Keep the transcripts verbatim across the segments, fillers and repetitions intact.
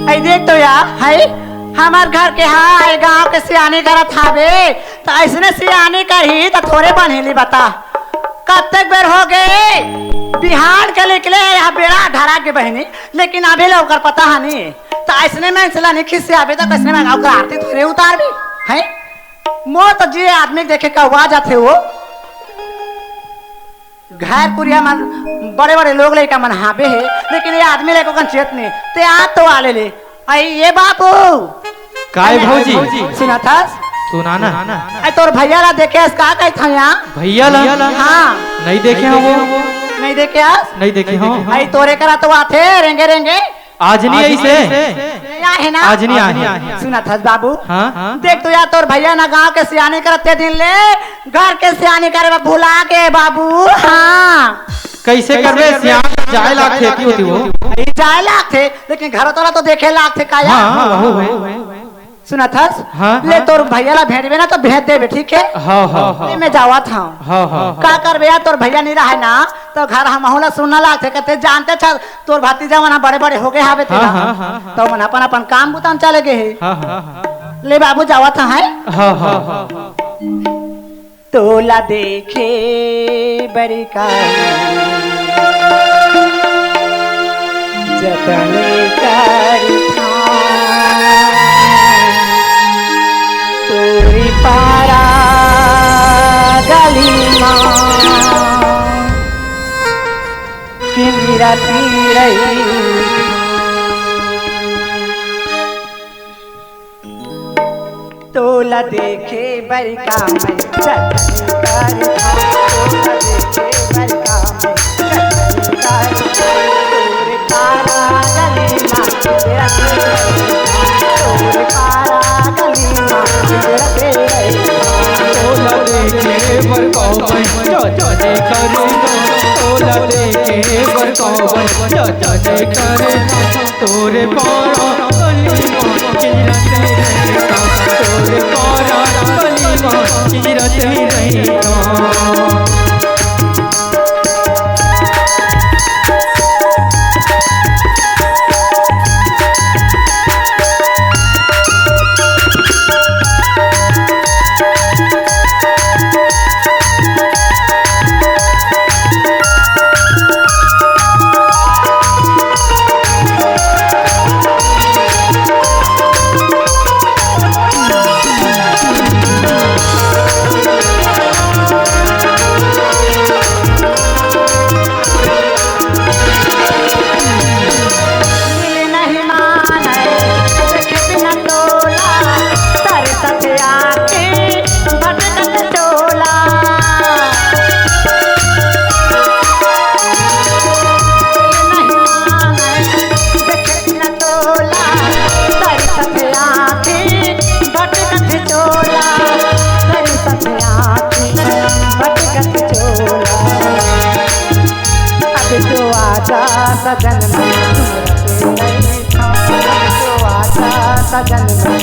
अई देख तो यार, हई हमर घर के, हाँ, ए गांव के सियानी करत हाबे, त अइसने सियानी करही त थोरे बनही ली, बता। कतेक बेर हो गे, बिहान के निकले हे, यहाँ बेड़ा धरा गे बहिनी, लेकिन अभी ले ओकर पता हनी। त अइसने में से ला नहीं खिसियाबे, त कइसने में ओकर आरती थोरे उतारबे, हैं? मोर तो जे आदमी देखे कौआ जाथे वो। घर कुरिया मन, बड़े-बड़े लोग लइका मन हाबे हे, लेकिन ये आदमी लइका कन चेत नहीं। ते आ तो आ ले ले। अई ये बाबू। काय अरे भौजी? सुनत हस? सुना ना। अई तोर भैया ला देखे हस का कहित हँव यहाँ? भैया ला? हाँ। नहीं देखे हँव वो। नहीं देखे हस? नहीं देखे हँव। अई तोरे करा तो आथे रेंगे रेंगे। आज नहीं आइसे। नहीं आहे ना? आज नहीं आहे। सुनत हस बाबू? हाँ? देख तो यार, तोर भैया ना गांव के सियानी करत ते दिन ले घर के सियानी करे बर भुला गे बाबू। हाँ। कइसे करबे? सियान जाए लागथे, की होती वो? नहीं जाए लागथे, लेकिन घरो तोला तो देखे लागथे का यार? हाँ, हाँ, वहू है। सुनत हस? हाँ, ले हाँ। तोर भैया ला भेजबे ना तो भेज देबे, ठीक है? हाँ, हाँ, हाँ। ले मैं जावत हँव। हाँ, हाँ, हाँ। का करबे यार, तोर भैया नहीं रहे ना, तो घर हमहू ला सुन्ना लागथे, कथे जानत हस, तोर भतीजा मन ह बड़े-बड़े हो गे हाबे तेला। हाँ, हाँ, हाँ, हाँ। त ओमन अपन-अपन काम बुता म चले गे हे। हाँ, हाँ, हाँ। ले बाबू जावत हँव, हैं? हाँ, हाँ, हाँ। तोला देखे बर का जतन करथँव, तोरी पारा गली मा किंजरत रही। तोला देखे बर का मैं जतन करथँव, तोला देखे बर का मैं जतन करथँव। तोरे पारा गली मा किंजरत रही, तोरे पारा गली मा किंजरत रही। तोला देखे बर का मैं जतन करथँव, तोला देखे बर का मैं जतन करथँव। तोरे पारा गली मा किंजरत रही, तोरे पारा गली मा किंजरत रही। अब तो आजा सजन मन, सुमरत रही था। अब तो आजा सजन मन,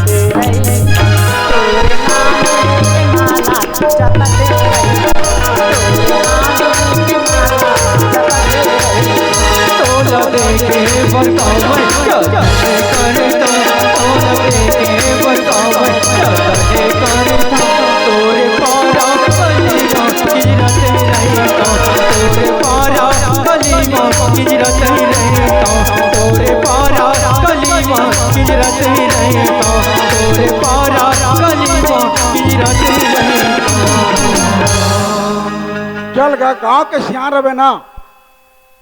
सुमरत रही था। तोरे नाम के माला जपत रही, तोरे नाम के माला जपत रही। तोला देखे बर का मैं जतन करथँव, तोला देखे बर का मैं जतन करथँव। तोरे पारा गली मा किंजरत रही, तोरे पारा गली मा किंजरत रही, तोरे पारा गली मा किंजरत रही, तोरे पारा गली मा किंजरत रही। चल गा, गांव के सियान रबे ना,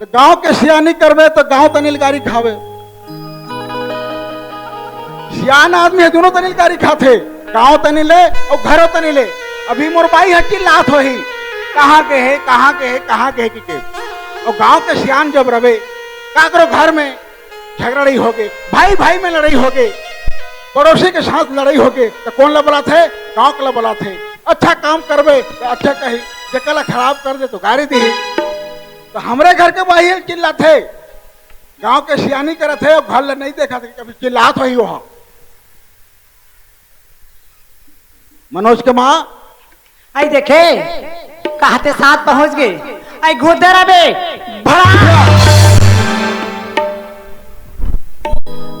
त गांव के सियानी करबे त गांव तनी ल गारी खाबे। सियान आदमी हे, दूनों तनी ल गारी खाथे, गांव तनी ले अउ घरो तनी ले। अभी मोर बाई ह चिल्लात होही, "कहां गे हे, कहां गे हे, कहां गे हे?" कहिके। अउ गांव के सियान जब रबे, काकरो घर में झगड़ा लड़ई होगे, भाई भाई में लड़ई होगे, पड़ोसी के साथ लड़ई होगे, त कोन ला बलाथे? गांव के ला बलाथे। अच्छा काम करबे त अच्छा कही, जेकर ला खराब कर दे त गारी दिही। त हमरे घर के बाई ह चिल्लाथे, गांव के सियानी करत हे, अउ घर ला नहीं देखत हे, कभी चिल्लात होही ओहा। मनोज के माँ। अई देखे, कहाते साथ पहुंच गे। अई गुद्दे रबे, भड़ा।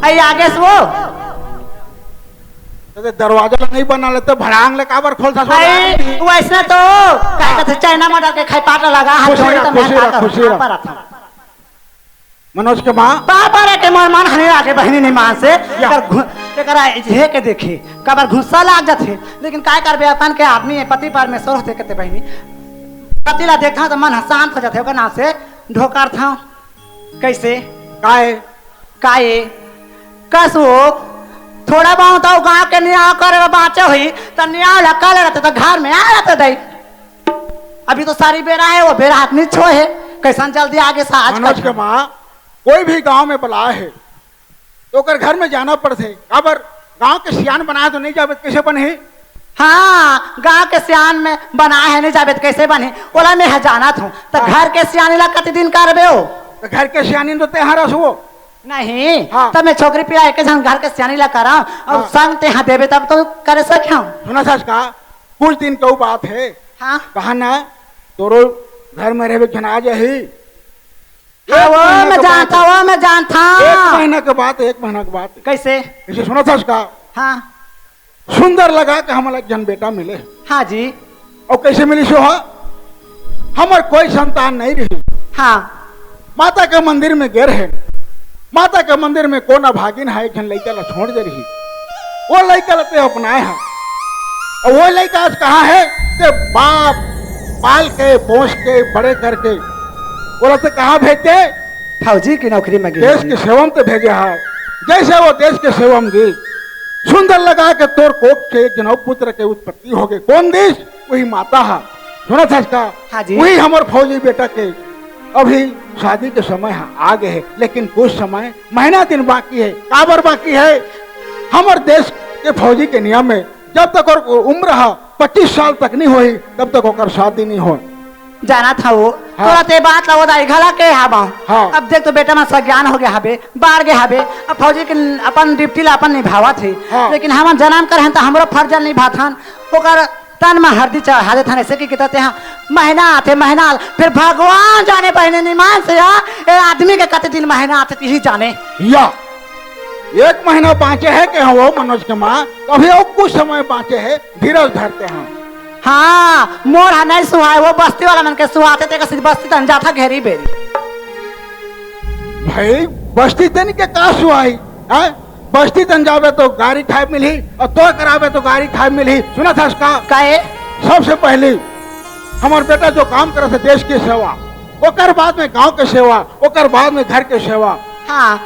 अई आगे से वो। तो दरवाजा ला नहीं बना लेते, भड़ांग ले काबर खोलथस? अई, वैसने तो, का कहथे, चाइना मॉडल के खैपाट लगा, हाथ खुशी जोड़ी रह, तो मैं खुशी का रह, करूं, खुशी रह। पर आता। मनोज के माँ। बाबा रे के मोर मन हने आगे बहिनी निमान से, या। एकर घु-, एकरा इहे के देखी, काबर गुस्सा लाग जाथे, लेकिन काय करबे, अपन के आदमी हे, पति परमेश्वर होथे कथे बहिनी। पति ला देखथंव त मन ह शांत हो जाथे, ओकर नाम से ढोकारथंव। कइसे? काय? काय? कस वो थोड़ा बहुत अउ गाँव के नियाव करे बर बाँचे होही, त नियाव ला कर लेते, त घर में आ जाते दई। अभी तो सारी बेरा हे, वो बेरा हाथ नी छो हे, कइसन जल्दी आगे से आज मनोज कल। के माँ, कोई भी गाँव में बलाय हे, त ओकर घर में जाना पड़थे। काबर? गाँव के सियान बनाय हे त नइ जाबे त कइसे बनही? हाँ, गाँव के सियान में बनाय हे, नइ जाबे त कइसे बनही? ओला मैं ह जानत हूँ। त हाँ। घर के सियानी ला कति दिन करबे ओ? त घर के सियानी तो तेहा रस वो। नहीं, हाँ। त मैं छोकरी पिला एक झन घर के सियानी ला कराऊँ अउ हाँ। संग तेहा देबे तब तो करे सकहूँ। सुनत हस का, कुछ दिन के बात हे। हाँ। कहा ना, तोरो घर में रहबे एक झन आ जाही। हाँ, एक वो महीना मैं के बात जानता, हे। वो मैं जानता। एक महीना के बात हे, एक महीना के बात हे। कइसे? कइसे सुनत हस का? हाँ। सुंदर लगा के हमला एक झन बेटा मिले। हाँ जी। अउ कइसे मिलिस ओ हा? हमर कोई संतान नइ रही। हाँ। माता के मंदिर में गे रहेन, माता के मंदिर में कोन अभागिन हा एक झन लइका ला छोड़ दे रही। वो लइका ला ते अपनाय हा। अउ वो लइका आज कहाँ हे? ते बाप पाल के, पोस के, बड़े करके, ओला ते कहाँ भेज दे? फौजी की नौकरी में गे देश हे। के सेवा में ते भेजे हा। जइसे वो देश के सेवा में गे, सुंदर लगा के तोर कोख से एक जनऊ पुत्र के उत्पत्ति होगे। Cone this? वही माता हा। सुनत हस का? हाँ जी। वही हमर फौजी बेटा के अभी शादी के समय हा, आ गे हे, लेकिन कुछ समय, महीना दिन बाकी हे। काबर बाकी हे? हमर देश के फौजी के नियम हे, जब तक ओकर उम्र हा पच्चीस साल तक नइ होही, तब तक ओकर शादी नइ होय। जानत हव, हाँ। तोला ते बात ला वो दाई घला के हवं। हाँ। अब देख तो बेटा मन सज्ञान हो गे हवे, बाढ़ गे हवे, अब फौजी के अपन ड्यूटी ला अपन निभावत हे। हाँ। लेकिन हमन जनम करे हन त हमरो फर्ज ला निभाथन। ओकर तन म हरदी चढ़ा देथन, अइसे कि कहते हैं, महीना आथे, महीना आथे। फिर भगवान जाने बहिनी निमान से या, ए आदमी के कते दिन महीना आथे, तिही जाने। या, एक महीना बाँचे हे के हो मनोज के माँ, अभी अउ कुछ समय बाँचे हे, धीरज धरते हैं। हाँ, मोर हा नइ सुहाय, वो बस्ती वाला मन के सुहाथे, तेकर सेती बस्ती तन जाथा घेरी बेरी। भाई, बस्ती तन के का सुहाई? हैं? बस्ती तन जाबे तो गारी खाय मिलही, अउ तोय करा आबे तो गारी खाय मिलही। सुनत हस का? काहे? सबसे पहिली हमर बेटा जो काम करत हे देश के सेवा, ओकर बाद में गाँव के सेवा, ओकर बाद में घर के सेवा। हाँ।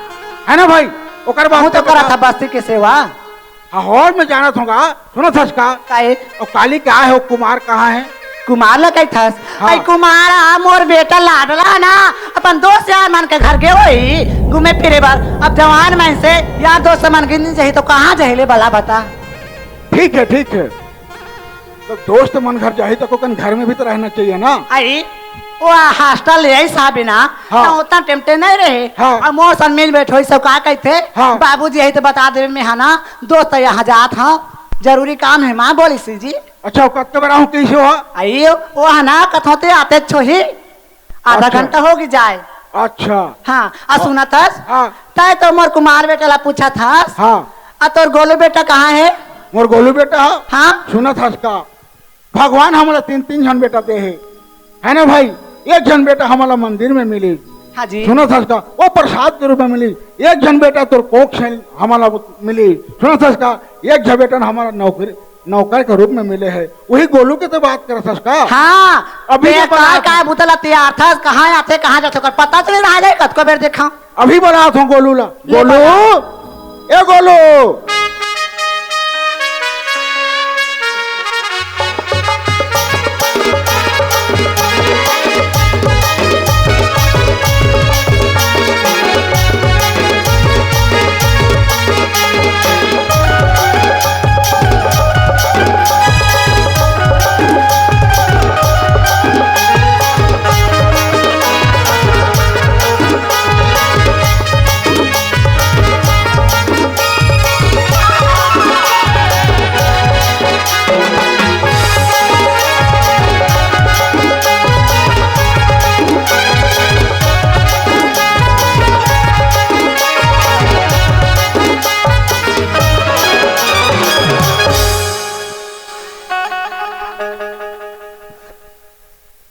हे ना भाई? ओकर बाद वो तो करत हे बस्ती के सेवा। हाँ, अउ मैं जानत हँव गा, सुनत हस का? काहे? अउ काली का हे, ओ कुमार कहाँ हे? कुमार ला कहिथस? हाँ। अई कुमार हा मोर बेटा लाडला ना, अपन दोस्त यार मन के घर गे होही घूमे फिरे बर। अब जवान मन से यार दोस्त मन गिन जाही त कहाँ जाही ले भला बता? ठीक हे, ठीक हे। त दोस्त मन घर जाही त ओकर घर में भी त रहना चाहिए ना। अई, वो हॉस्टल ले आई साहब ना, हाँ। त ओतना टेमटे नइ रहे। हाँ। अउ मोर सन मिल बैठे होही सब का कहिथे, हाँ। बाबूजी यही त बता देबे मैं हा ना, दोस्त यहाँ जात हँव, जरूरी काम हे माँ बोलिस जी। अच्छा, वो कतका बेरा हूँ कइसे हो? अई, वो हा ना, कथों ते आते छोही, आधा अच्छा। घंटा होगे जाय। अच्छा। हाँ, अउ सुनत हस? हाँ। तैं तो मोर कुमार बेटा ला पूछत हस। हाँ। अउ तोर गोलू बेटा कहाँ हे? मोर गोलू बेटा? हाँ। सुनत हस का? भगवान हमला तीन, तीन झन बेटा दे हे, हे ना भाई? एक झन बेटा हमला मंदिर में मिली। हाँ जी। सुनत हस का? वो प्रसाद के रूप में मिली। एक झन बेटा तोर कोख से हमला मिली। सुनत हस का? एक झन बेटा हमला नौकरी नौकर के रूप में मिले हे, वही गोलू के तो बात करत हस का? हाँ, अभी ते ये बता का, का बुतला तैयार थस, कहाँ आथे, कहाँ जाथे, ओकर पता चले रहा जाए, कतको बेर देखा। अभी बलात हँव गोलू ला। ले गोलू, बला। ए गोलू।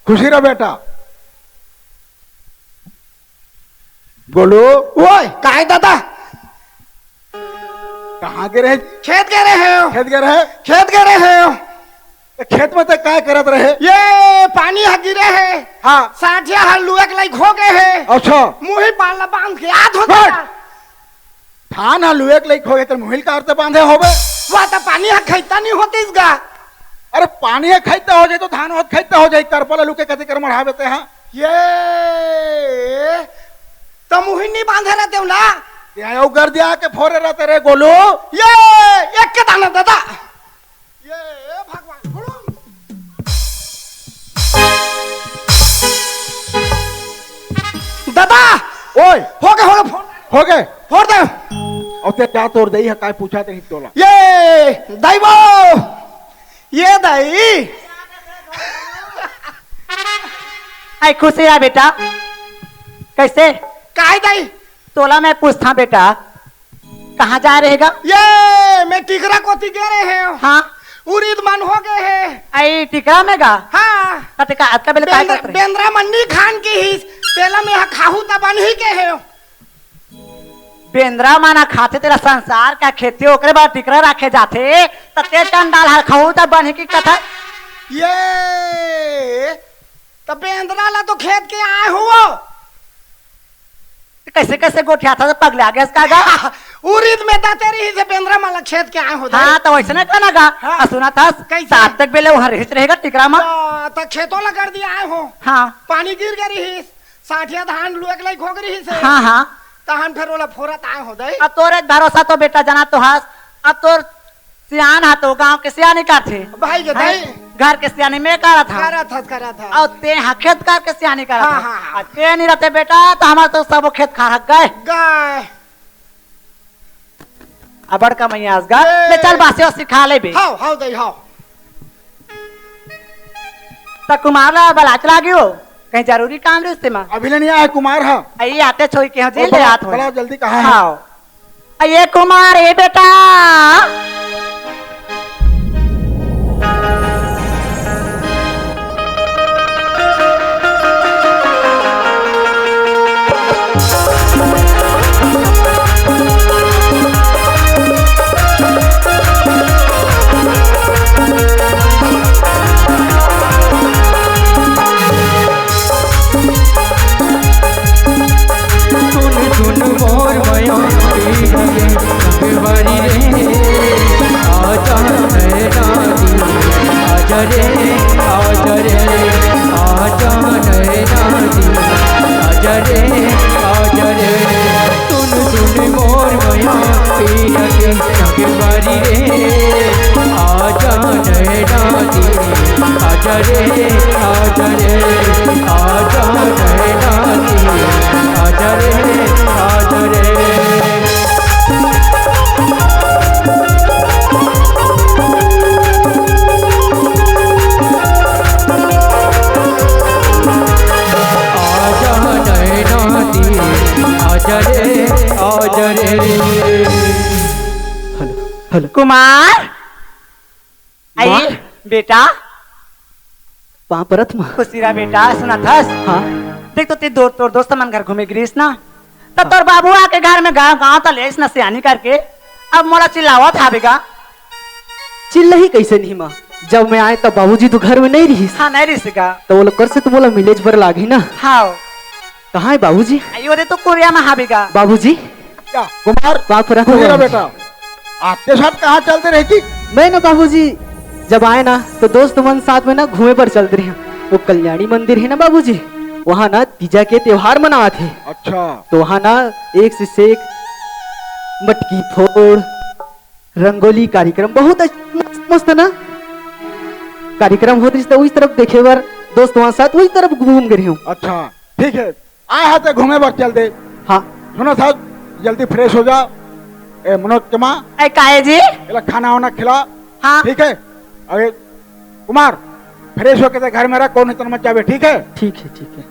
खुशी रह बेटा। गोलू। ओए, काय दादा? कहाँ गे रहे? खेत गे रहे हो? खेत गे रहे? खेत गे रहे हो? तो खेत में तो काय करत रहे? ये पानी ह गिरे हे। हाँ। साठिया ह लुए के लायक हो गए हे। अच्छा। मुही पाला बांध के आत होता। बस। धान ह लुए के लायक हो गए, तो मुही ल काबर बांधे होबे? वह तो पानी ह खैता नहीं होतीस गा। अरे पानी ह खैता हो जाए तो धान ह खैता हो जाए, करपा ल लुके कति कर मढ़ाबे ते हा। ये तो मुही नहीं बांधे रहते हो ना? ये अउ गर्दिया के फोरे रहते रे गोलू। ये एक के दाना दादा। ये भगवान, हुड़ुम। दादा! ओए! हो गए, हो गए, फोन। हो गए? फोड़ दे। अउ ते का तोर दई ह, काय पूछा ते तोला? ये दाई वो! ये दाई! आई खुशी आ बेटा, कैसे? काय दाई? तोला मैं पूछता बेटा, कहाँ जा रहेगा? ये मैं टिकरा कोती गे रहे हो। हाँ। उरीद मन हो गए हे। आई टिकरा में गा? हाँ। त तेका अतका बेले काय बेंद्रा, करत रहे? बेंद्रा मन नी खान की ही, तेला में हा खाहू त बन ही के हे। बेंद्रा मन खाथे तेला संसार का खेती, ओकरे बाद टिकरा राखे जाथे, त ते चंडाल हर खाहू त बन ही की कथा। ये त बेंद्रा ला तो खेत के आए हुआ। कैसे कैसे गोठिया था तो पगला गया इसका गा? उरीद में दाते रही से बेंद्रा माला खेत के आए हो हाँ, तो वैसे ना कहना गा। हाँ। आ, सुना था, कैसे? सात तक बेले वहाँ रहित रहेगा टिकरा में। तो, तो खेतों ला कर दिया आए हो। हाँ। पानी गिर गई रही, साठिया धान लुए के लायक हो गई रही से। हाँ, हाँ। तहन फिर ओला फोरत आए हो दई। अब तोरे भरोसा तो बेटा जाना तो हास, अब तोर सियान हा तो गांव के सियानी काथे। भाई के हैं? दाई। घर के सियानी में करत हा। करत हस, करत हस। अउ ते हा खेत कर के सियानी करत हाँ, हा। हाँ, हाँ। अउ ते नहीं रहते बेटा, तो हमार तो सबो खेत खार हक गए। गए। अबड़ का मैया आस गा। ए। ले चल बासे सिखा ले बे। हाव, हाव दई, हाव। त कुमार ला बलाच लागियो। कहीं जरूरी काम रहिस ते मा। अभी ले नहीं आया कुमार हा। अई आते छोई के हो जी, अउ ले बला, आत हो। बला जल्दी कहाँ है? हाव। ये कुमार, ये बेटा। सुन सुन मोर मया पीढ़ा के संगवारी रे, आजा नैना दी, आजा रे, आजा रे, आजा नैना दी, आजा रे, आजा रे। सुन सुन मोर मया पीढ़ा के संगवारी रे, आजा नैना दी, आजा रे, आजा रे, आजा नैना दी, आजा रे, आजा रे। आजा नैना दी, आजा रे, आजा रे। Hello, hello. कुमार। आई, माँ? बेटा। पाँव परत माँ। खुशी रह बेटा, सुनत हस? हाँ। देख तो ते दो, तोर दोस्त मन घर घूमे गिरिस ना, त तोर बाबू आके घर में गाँव, गाँव त लेस न सियानी करके, अब मोला चिल्लावत हावे गा। चिल्लाही कैसे नहीं माँ, जब मैं आए तब बाबूजी तो घर में नहीं रहिस। हाँ, नहीं रहिस गा। तो वो लोग कर से तो मोला मिलेज बर लागी ना। हाँ। कहाँ है बाबूजी? आई ओदे तो कोरिया में हावे गा। बाबूजी? क्या? कुमार, बाप रखो खुशी रह बाबूजी। बेटा। आते साथ कहाँ चलते रहे थी? मैं ना बाबूजी, जब आए ना तो दोस्त मन साथ में ना घूमे पर चलते रहे। वो कल्याणी मंदिर है ना बाबूजी, वहाँ ना तीजा के त्योहार मनावत हे। अच्छा। तो वहाँ ना एक से, से एक मटकी फोड़, रंगोली कार्यक्रम बहुत अच्छा, मस्त, मस्त ना कार्यक्रम होत रहिस, तो उस तरफ देखे बर दोस्त मन साथ उस तरफ घूम गए हूँ। अच्छा, ठीक है। आए हा ते घूमे बर चल दे। हाँ। सुनो साहब, जल्दी fresh हो जा। ए, मनोज के माँ। ए, काहे जी? एला खाना वाना खिला। हाँ। ठीक है? अरे, कुमार, fresh होके ते घर में रह, कोनो इतना मत जाबे, ठीक है? ठीक है, ठीक है।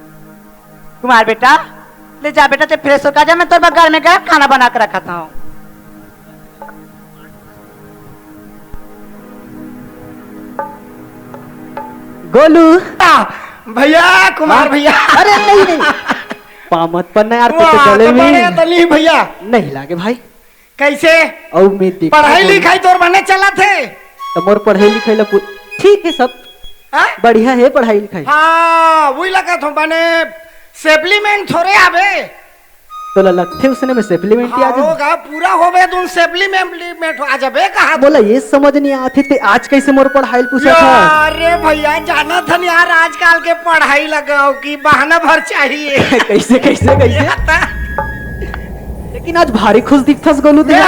कुमार बेटा, ले जा बेटा, ते fresh होके आ जा, मैं तोर बर घर में गरम खाना बना के रखत हूँ। गोलू। आ, भैया, कुमार हाँ? भैया। अरे नहीं, नहीं। पाँव मत पड़ना यार, तू तो वाह, गले तो में। बड़े तली भैया। नहीं लागे भाई। कैसे? अउ मैं देख पढ़ाई बोल। लिखाई तोर बने चलत हे? तो मोर पढ़ाई लिखाई ला पू-, ठीक है सब। हाँ? बढ़िया है पढ़ाई लिखाई। हाँ, वही लगा थो बने सप्लीमेंट थोड़े आबे। तोला लगथे उसने में सप्लीमेंट ही आ जाही? होगा, पूरा होबे तुम सप्लीमेंट आ जाबे कहा। मोला ये समझ नहीं आथे ते आज कैसे मोर पढ़ाई ल पूछत हस? अरे भैया, जानत हन यार, आजकल के पढ़ाई लगाओ कि बहाना भर चाहिए। कैसे, कैसे, कैसे? ये आता। लेकिन आज भारी खुश दिखथस गोलू ते। ये,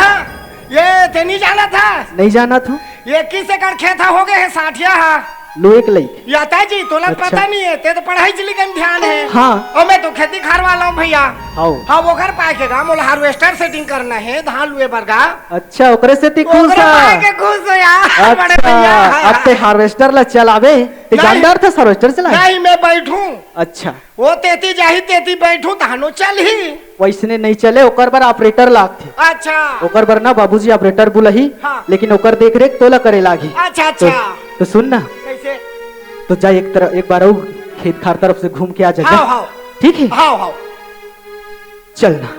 ये ते नहीं जानत हस? नहीं जानत हूँ। ये किस एकड़ खेत हा हो गए है साठिया हा? लो एक लई। याता जी, तोला अच्छा। पता नहीं है, ते तो पढ़ाई च लिकन ध्यान है। हाँ। और मैं तो खेती खार वाला हूँ भैया। हाओ। हाँ, वो घर पाए के गा, मोला हार्वेस्टर सेटिंग करना है, धान लुए बर गा। अच्छा, ओकरे सेती खुश ओकरे हा। पाए के खुश हो यार, बड़े अच्छा, भैया। अब ते हार्वेस्टर ला चलाबे, ते नहीं। जानदार था हार्वेस्टर चलाए? नहीं, मैं बैठूं। अच्छा। वो तेती जाही, तेती बैठू, तहानो चलही। वैसने नहीं चले, ओकर बर ऑपरेटर लागथे। अच्छा। ओकर बर ना बाबूजी ऑपरेटर बुलाही, हाँ। लेकिन ओकर देख रेख तोला करे लागही। अच्छा, तो, अच्छा। तो सुन ना। कैसे? तो जा एक तरफ, एक बार अउ खेत खार तरफ से घूम के आ जा, जा। हाँ, हाँ। ठीक है? हाँ, हाँ। चल ना,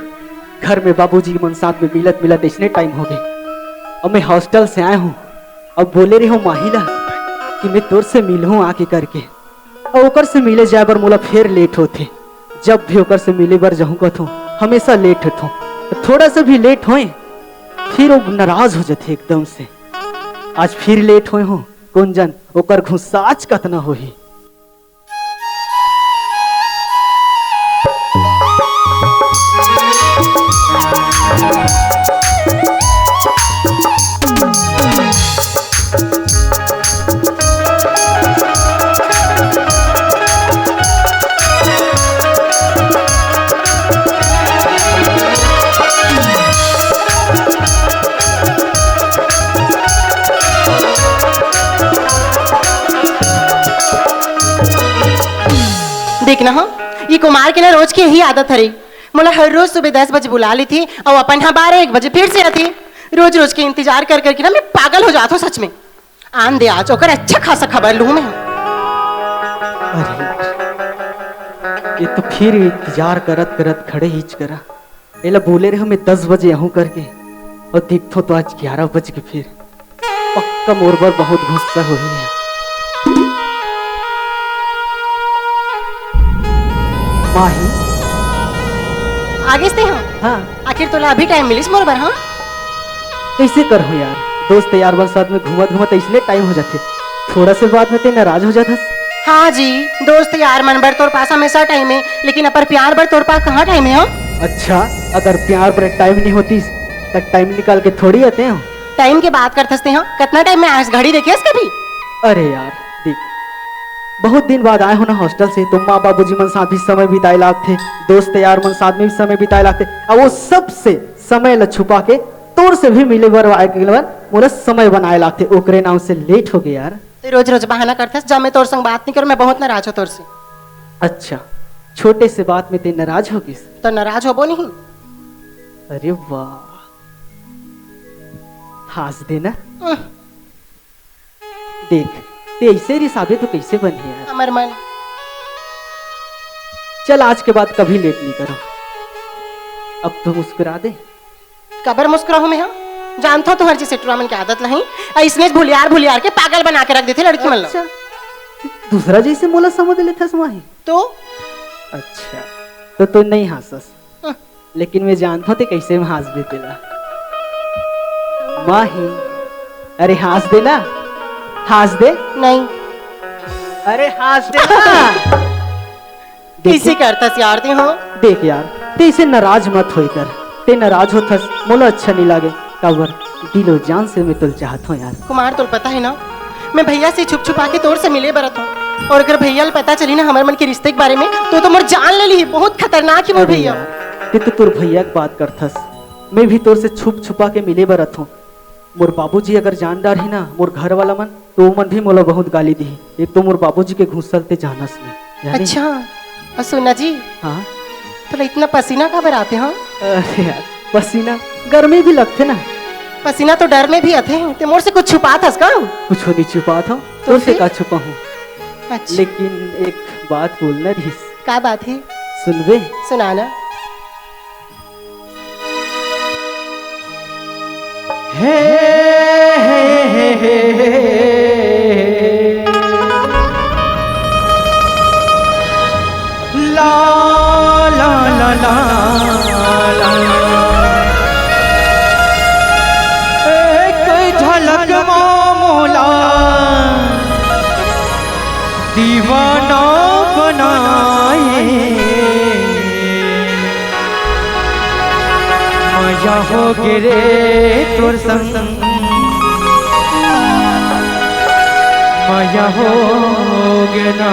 घर में बाबूजी मन साथ में मिलत मिलत इसने टाइम हो गए। अब मैं हॉस्टल से आया हूँ, अब बोले रहे हो माही ला कि मैं तोर से मिलहूँ आके करके। अउ ओकर से मिले जाए बर मोला फेर लेट होथे। जब भी ओकर से मिले बर जाहूं कथों, हमेशा लेट होथों। थोड़ा सा भी लेट होए, फिर वो नाराज हो जाथे एकदम से। आज फिर लेट होए हों, कोन जन ओकर गुस्सा आज कतना होही। देख ना हो, ये कुमार के ना रोज के यही आदत हरे। मोला हर रोज सुबह दस बजे बुला लेथे अउ अपन हा बारह एक बजे फिर से आथे। रोज रोज के इंतजार कर करके ना मैं पागल हो जात हूँ सच में। आन दे, आज ओकर अच्छा खासा खबर लूँ मैं। अरे, ये तो फिर इंतजार करत करत खड़े हिच करा। एला बोले रहे मैं दस बजे आहूँ करके, अउ देखथों तो आज ग्यारह बज के फिर। पक्का मोर बर बहुत गुस्सा होही है। माही। आगेस ते हाँ? हाँ। आखिर तोला अभी टाइम मिलिस मोर बर, हाँ? कैसे करहूँ यार, दोस्त यार मन साथ में घूमत घूमत ऐसने टाइम हो जाथे। थोड़ा से बात में ते नाराज हो जाथस। हाँ जी, दोस्त यार मन बर तोर पास हमेशा टाइम है, लेकिन अपन प्यार बर तोर पास कहाँ टाइम है, हाँ? अच्छा, अगर प्यार बर टाइम नहीं होतिस, त टाइम निकाल के थोड़ी आते हो। टाइम के बात करथस ते, हाँ? कितना टाइम में आयस, घड़ी देखे हस कभी? अरे यार, देख, बहुत दिन बाद आए हो ना हॉस्टल से, तो माँ बाबूजी मन साथ भी समय बिताए लागथे, दोस्त यार मन साथ में भी समय बिताए लागथे। अब वो सबसे समय ला छुपा के तोर से भी मिले बर आए के बर मोला समय बनाए लागथे, ओकरे नाम से लेट हो गए यार। ते रोज रोज बहाना करथस, जा मैं तोर संग बात नहीं करूँ, मैं बहुत नाराज हूँ तोर से। अच्छा, छोटे से बात में ते नाराज हो गिस? तो नाराज होबो नहीं। अरे वाह, हाँस दे ना। उह। देख, ते ऐसे रिसाबे तो कैसे बनही यार? हमर मन। चल, आज के बाद कभी लेट नहीं करो। अब तो मुस्कुरा दे। काबर मुस्कुराहूं मैं, हाँ? जानथों तुंहर जैसे टुरा मन के आदत नहीं, अइसने भुलियार भुलियार के पागल बना के रख देथे लड़की मन ला। अच्छा, दूसरा जैसे मोला समझ लेथस माही? तो? अच्छा, तो तू नहीं हाँसस। हम्म। लेकिन मैं जानथों ते कैसे में हाँस दे तेला। माही, अरे हाँस दे ना, हाँस दे। नहीं। अरे हाँस दे ना। देख, कैसे करथस यार ते, हाँ? देख यार, ते ऐसे नाराज मत होए कर। ते नाराज होथस, मोला अच्छा नहीं लागे। काबर, दिलो जान से मैं तोला चाहत हूँ यार। कुमार, तोला पता है ना, मैं भैया से छुप छुपा के तोर से मिले बर आत हूँ। और अगर भैया ल पता चली ना हमर मन के रिश्ते के बारे में, तो, तो मोर जान ले ली। बहुत खतरनाक है मोर अरे भैया। यार, ते तो तोर भैया के बात करथस। मैं भी तोर से छुप छुपा के मिले बर आत हूँ। मोर बाबूजी अगर जान डारही ना, मोर घर वाला मन, तो वो मन भी मोला बहुत गाली दिही। एक तो मोर बाबूजी के घूंसल ते जानस नहीं, जाने? अच्छा, और सुना जी, हाँ? तोला इतना पसीना काबर आथे, हाँ? अरे यार, पसीना, गर्मी भी लगथे ना। पसीना तो डर में भी आथे, ते मोर से कुछ छुपात हस का? कुछ नहीं छुपात हूँ, तो तोर से फिर? का छुपाहूँ? अच्छा। लेकिन एक बात बोलना रहिस। का बात हे? सुनबे? सुना ना। हे, हे, हे, हे, हे। ला, ला, ला, ला, ला। एक झलक मा मोला दीवाना बनाए। मया होगे रे तोर संग, मया होगे ना।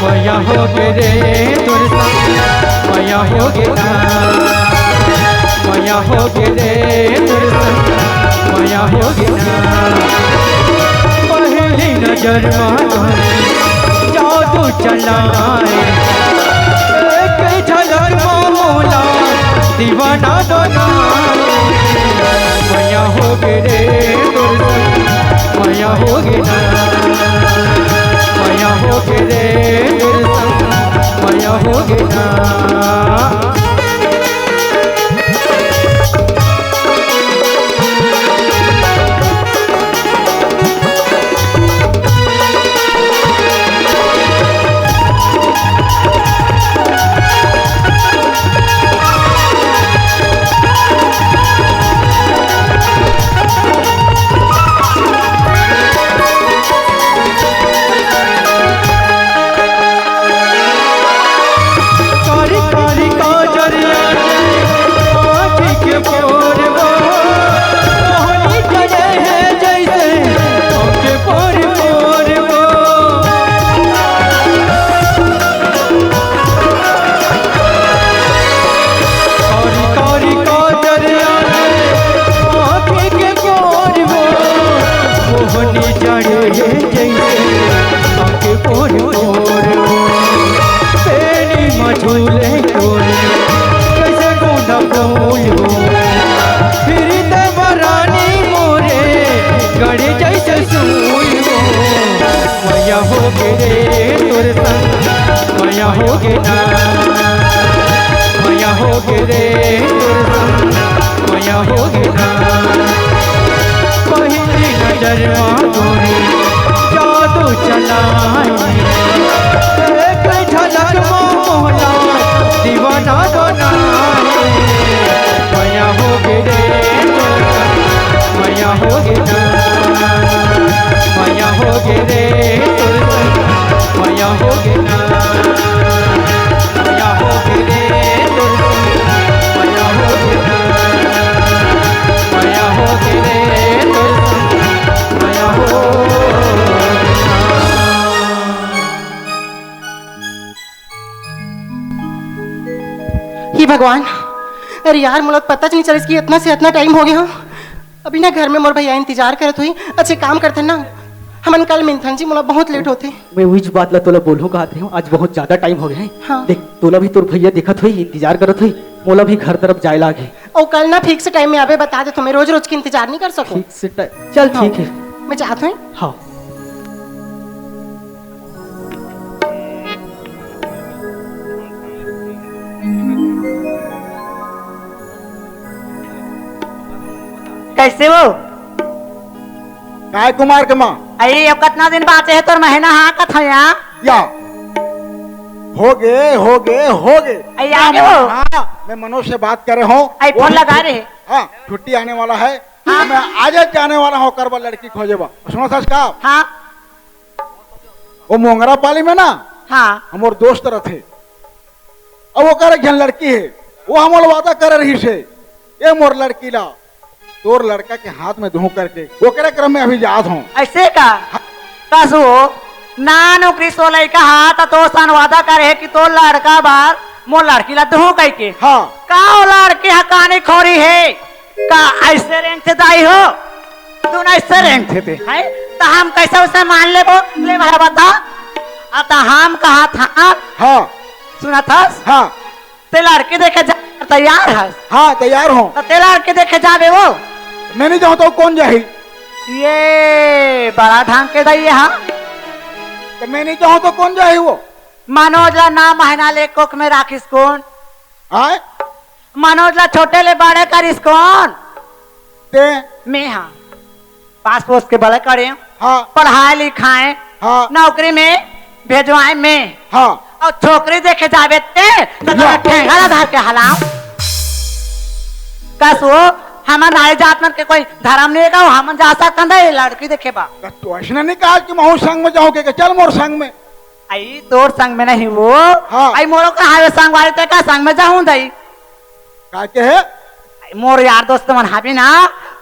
मया होगे रे तोर संग, मया होगे ना, मया होगे रे तोर संग, मया होगे ना। पहली नजर मा जादू चलाए, एक झलक मा मोला दीवाना बनाए। मया होगे रे तोर संग, मया होगे ना, मया होगे रे तोर संग, मया होगे ना। कारी कारी काजर आँखी के पोर वो, मोहनी करे है जैसे आँख के पोर पोर वो। कारी कारी काजर आँखी के पोर वो, मोहनी जड़े जैसे आँख के पोर पोर वो। पेनी मझूले तोर, कैसे गोंदा फूल वो। फिर देवरानी मोरे, गड़े जैसे सूई वो। मया होगे रे तोर संग, मया होगे ना, मया होगे रे तोर संग, मया होगे ना। पहली नजर मा तोरे जादू चलाए, एक झलक मा मोला दीवाना बनाए। मया होगे रे तोर संग, मया होगे ना, मया होगे रे तोर संग, मया होगे ना, मया होगे रे तोर संग, मया होगे ना, मया होगे रे तोर संग, मया होगे ना। हे भगवान, अरे यार, मोला पता च नइ चलिस कि इतना से इतना टाइम होगे हे। अभी ना घर में मोर भैया इंतजार करत होही। अच्छा, काम करथन ना, हमन कल मिलथन जी, मोला बहुत लेट होथे। मैं उहीच बात ला तोला बोलहूँ कहत रहेंव, आज बहुत ज्यादा टाइम होगे हे। हाँ। देख, तोला भी तोर भैया देखत होही, इंतजार करत होही, मोला भी घर तरफ जाए लाग हे। अउ कल ना फिक्स टाइम में आबे, बता देथों, मैं रोज रोज के इंतजार नइ कर सकँव। फिक्स टाइम, चल हाँ। ठीक हे। मैं जात हँव। हाँ। कइसे हो? काय कुमार के माँ? अरे, अब कतना दिन बाँचे हे तोर महीना, हाँ, कथया? या। होगे, होगे, होगे। अरे, आ गए हो? हाँ, मैं मनोज से बात करे हँव। अरे, फोन लगा रहे। हाँ, छुट्टी आने वाला हे। हाँ। मैं आज जाने वाला हँव, ओकर बर लड़की खोजे बर। सुनत हस का? हाँ। वो मोंगरा पाली में ना, हाँ। हमर दोस्त रथे। अब ओकर एक झन लड़की हे, वो हमर वादा करे रहिस हे, ए मोर लड़की ला तोर लड़का के हाथ में दूहूँ करके, ओकरे क्रम में अभी जात हँव। अइसे का? हाँ। का सो? ना नौकरी सो लइका हा, त तोर सन वादा करे हे कि तोर लड़का बर मोर लड़की ला दूहूं कहिके। हाँ। का ओ लड़की हा कानी खोरी हे? का अइसे रेंगथे दाई हो? तू ना अइसे रेंगथे ते, हैं? त हम कइसे उसे मान लेबो? ले भला बता। अब त हम कहा था। हाँ। सुनत हस? हाँ। ते लड़की देखे जा तैयार हस? हाँ, तैयार हूँ। त ते लड़की देखे जाबे वो? मैं नहीं जाऊँ त कोन जाही? ये बड़ा ढंग के दई हा। त मैं नहीं जाऊँ त कोन जाही वो? मनोज ला नौ महीना ले कोख में राखिस कोन? आय? मनोज ला छोटे ले बड़े करिस कोन? ते? मैं हा। पास पोस के बड़े करे। हाँ। पढ़ाए लिखाए। हाँ। नौकरी में भेजवाए मैं। हाँ। अउ छोकरी देखे जाबे ते, त तोला ठेंगा ला धर के हलाओ। कस वो, हमर नाई जात मन के कोई धरम नइ हे का, हमन जा सकथन त ये लड़की देखे बर। त तू अइसने नइ कहा कि महूँ संग में जाहूँ के, के चल मोर संग में। अई तोर संग में नहीं वो। हाँ। अई मोरो का हावे संगवारी ते का संग में जाहूँ दई। का के हे? अई मोर यार दोस्त मन हावे ना,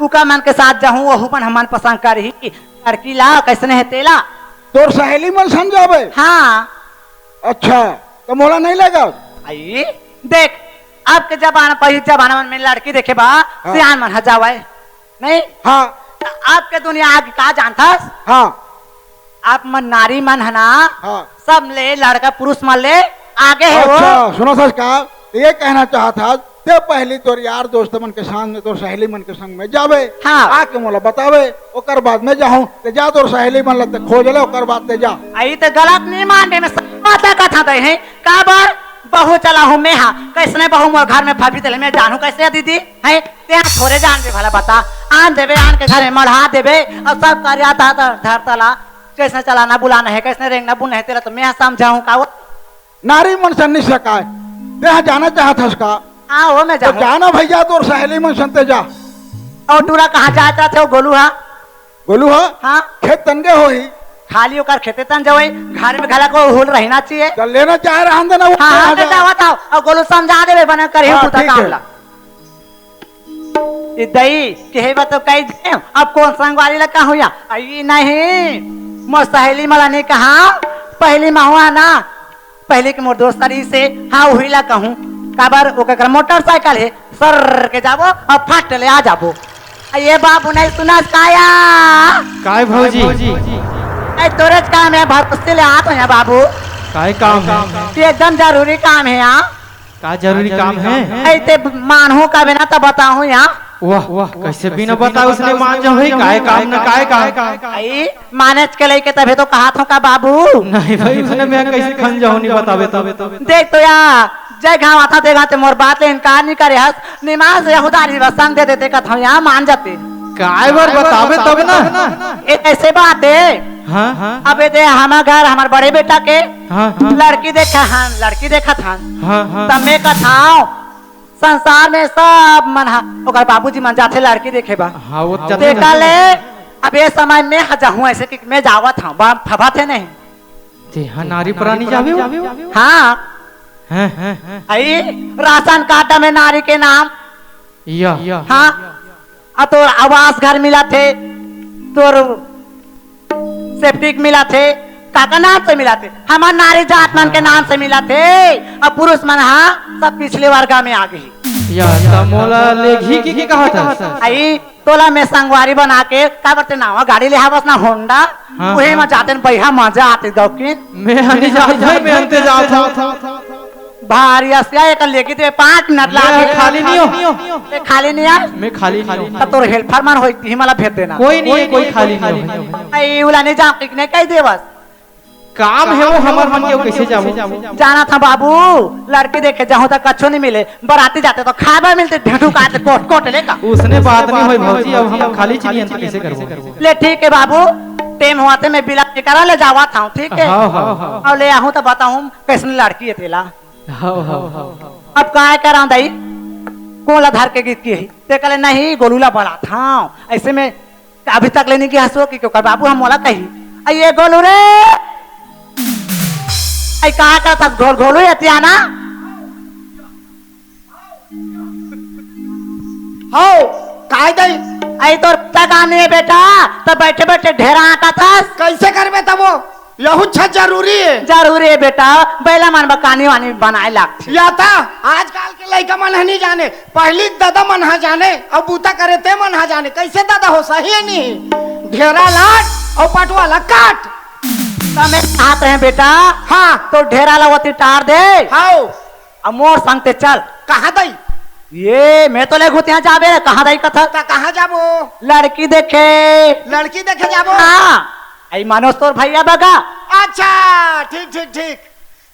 उका मन के साथ जाहूँ, ओहू मन हमन पसंद करही। लड़की ला कइसने हे तेला। तोर सहेली मन संग जाबे? हाँ। अच्छा, त मोला नइ लेगस? अई देख, अब के जमाना, पहिली जमाना मन में लड़की देखे बर हाँ। सियान मन हा जावय। नहीं? हाँ। त अब के दुनिया आगे का जानथस? हाँ। आप मन नारी मन हे ना, हाँ। सब ले लड़का पुरुष मन ले आगे हे वो। अच्छा, सुनत हस का? ये कहना चाहत हस, ते पहिली तोर यार दोस्त मन के संग में, तोर सहेली मन के संग में जाबे, हाँ। आके मोला बताबे, ओकर बाद में जाहूँ, ते जा तोर सहेली मन ला ते खोज ले, ओकर बाद ते जा। अई ते गलत नइ मानबे, मैं सही बात कथा दे हे, काबर बहू चलाहूँ मैं हा, कइसने बहू मोर घर में फबी तेला मैं जानहूँ कइसे दीदी? हैं, तें थोरे जानबे भला बता। आन देबे, आन के घर में मढ़ा देबे, अउ सब करिया ता, ता, धरता ला, कइसने चलाना बुलाना हे, कइसने रेंगना बुलना हे, तेला त मैं समझाहूँ का वो? नारी मन सन नइ सकाय। तें हा जाना चाहत हस का? हाँ, वो मैं त जाहूँ। जा ना भइया, तोर सहेली मन सन ते जा। अउ टूरा कहाँ जात रहिथे वो गोलू हा? गोलू हा? हाँ। खेत तन गे होही। खाली ओकर खेते तन जावय, घर में घला को हुल रहिना चाहिए। त लेना चाहे रहन देना वो हाँ, हाँ, कहाँ ते जा? जावत हव। अउ गोलू समझा देबे, बने करही हाँ, कुता ठीक काम हे। ला। ए दई, केहे बर तो कहि दे, अब कोन संगवारी ला कहूँ या? अई नहीं, मोर सहेली मन ला नइ कहा, पहिली महुआ ना, पहिली के मोर दोस्त रहिसे, हाँ, उही ला कहूँ। काबर, ओकर करा मोटरसाइकिल हे, सर के जाबो अउ फट ले आ जाबो। अई ये बाबू नइ सुनस का या? काय भौजी? अई तोरेच काम हे, भरोसे ले आत हँव या बाबू। काय काम हे? ते एकदम जरूरी काम हे या। का जरूरी काम हे? अई ते मानहूँ का बिना त बताहूँ या। वाह, वाह, कइसे बिना बताए उसने मान जाहूँ भाई, काय काम न काय काम। अई मानेच के लइके तभे तो कहत हँव का बाबू। नहीं भाई, उसने मैं कइसे खन जाहूँ, नइ बताबे त। देख तो या, जे घाव आता ते घाव ते मोर बात ले इनकार नइ करे हस, निमास या उधारी बस संग दे देते कथौं या मान जाते। काय बर बताबे तब ना। ए, अइसे बात हे। हाँ, हाँ। अब ए दे हमर घर, हमर बड़े बेटा के हाँ, हाँ। लड़की देखा हन, लड़की देखत हन। हाँ, हाँ। तब मैं कथौं, संसार में सब मन हा, ओकर बाबूजी मन जाथे लड़की देखे बर। हाँ, वो जाथे तेकर ना। ले, अब ए समय में हा जाहूँ, अइसे कि मैं जावत हँव, बा-, फबा थे नहीं। ते हा नारी परानी जाबे वो? हाँ। हैं, हैं, हैं। अई राशन कार्ड में नारी के नाम। या। हाँ। अउ तोर आवास घर मिलत हे, तोर सेप्टिक मिलत हे, काकर नाम से मिलत हे? हमर नारी जात मन के नाम से मिलत हे। अउ पुरुष मन हा सब पिछले वर्ग में आ गे। या, त मोला लेगही के, के कहत हस? अई, तोला मैं संगवारी बना के, काबर ते नवा गाड़ी ले हवस ना, होंडा, हाँ, उही हाँ। म जातेन बइहा मजा आते दौकिन। मैं हा नइ जात भाई, मैं अंते जात हँव। भारी असिया एक लेके ते पाँच मिनट मैं लागे। खाली नइ हँव। ते खाली नइ आय? मैं खाली नइ हँव। त तोर हेल्पर मन होही, तिही मन ला भेज देना। कोई नइ हे, कोई खाली नइ हे। अई, उला नइ जाँव कहिके नइ कहि देवस। काम हे वो हमर मन के, कइसे जाबो? जानत हँव बाबू, लड़की देखे जाहूँ त कछु नइ मिले, बराती जाते त खाए बर मिलते, ढेंटू काट कोट कोट ले का। उसने बात नइ होय भौजी, अब हम खाली चीज अंत कइसे करबो? ले ठीक हे बाबू, टेम होवत हे मैं बिला के करा ले जावत हँव, ठीक हे? हाँ, हाँ, हाँ। अउ ले आहूँ त बताहूँ कइसने लड़की हे तेला। हाँ, हाँ, हाँ। अब काय करँव दई, कोन ला धर के गिर के ही? ते कहले नहीं, गोलू ला बलात हँव, अइसे में अभी तक ले नइ गे हस वो कि ओकर बाबू हा मोला कही, "अई ये गोलू रे, अई का करत हस घोल घोलू एतिया ना?" हव, काय दई? अई तोर पिता का नइ हे बेटा, त बइठे बइठे ढेरा आँकत हस। कइसे करबे तब वो? यहू छत जरूरी हे। जरूरी हे बेटा, बइला मन बर कानी वानी बनाए लागथे। या त आजकल के लइका मन ह नहीं जाने, पहिली ददा मन ह जाने, अउ बूता करे ते मन ह जाने। कइसे ददा हो, सही हे नहीं? ढेरा लाट अउ पटवा ला काट। त मैं कहत रहे बेटा, हाँ। तो ढेरा ला ओती टार दे। हाव। अब मोर संग ते चल। कहाँ दई? ये मैं तो ले घुतिया जाबे, कहाँ दई कथा? त कहाँ जाबो? लड़की देखे। लड़की देखे जाबो? हाँ। आई मनोज तोर भैया बगा। अच्छा, ठीक, ठीक, ठीक।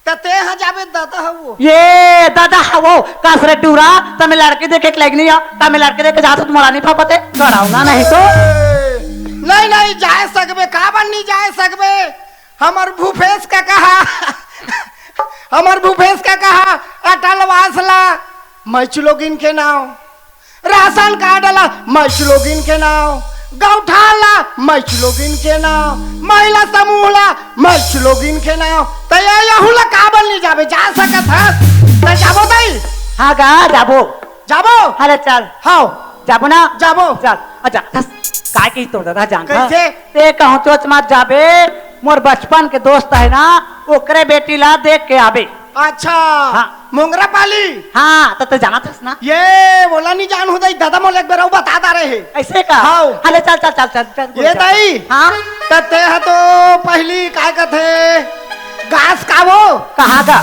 त ते ह जाबे, ददा हवो। ये ददा हवो, कस रे टूरा, त मैं लड़की देखे के लइक नहीं आ, त मैं लड़की देखे जात हूँ, तुम्हारा नहीं फपते, गड़ावना नहीं तो। नहीं, नहीं, जाए सकबे, काबर नहीं जाए सकबे? हमर भूपेश का कहा, हमर भूपेश का कहा, अटल वास ला, मैच लोगिन के नाव, राशन कार्ड ला, मैच लोगिन के नाव, गौठान ला, मैच लोगिन के नाव, महिला समूह ला, मैच लोगिन के नाव। त ये यहू ला काबर नहीं जाबे, जा सकत हस। त जाबो दई? हाँ गा, जाबो। जाबो? अरे चल। हाव। जाबो ना? जाबो। चल। अच्छा, थस, काय कही तोर ददा जानत हस? कइसे? ते कहूँ चोच मत जाबे, मोर बचपन के दोस्त हे ना, ओकरे बेटी ला देख के आबे। अच्छा। हाँ। मोंगरा पाली? हाँ, त ते जानत हस ना? ये, ओला नहीं जानहूँ दई, ददा मोला एक बेर अउ बता डारे हे। अइसे का? हाव। अरे चल, चल, चल, चल, चल, ये चल। दई? हाँ? त ते ह तो पहिली काय कथे, गास का वो? कहाँ का?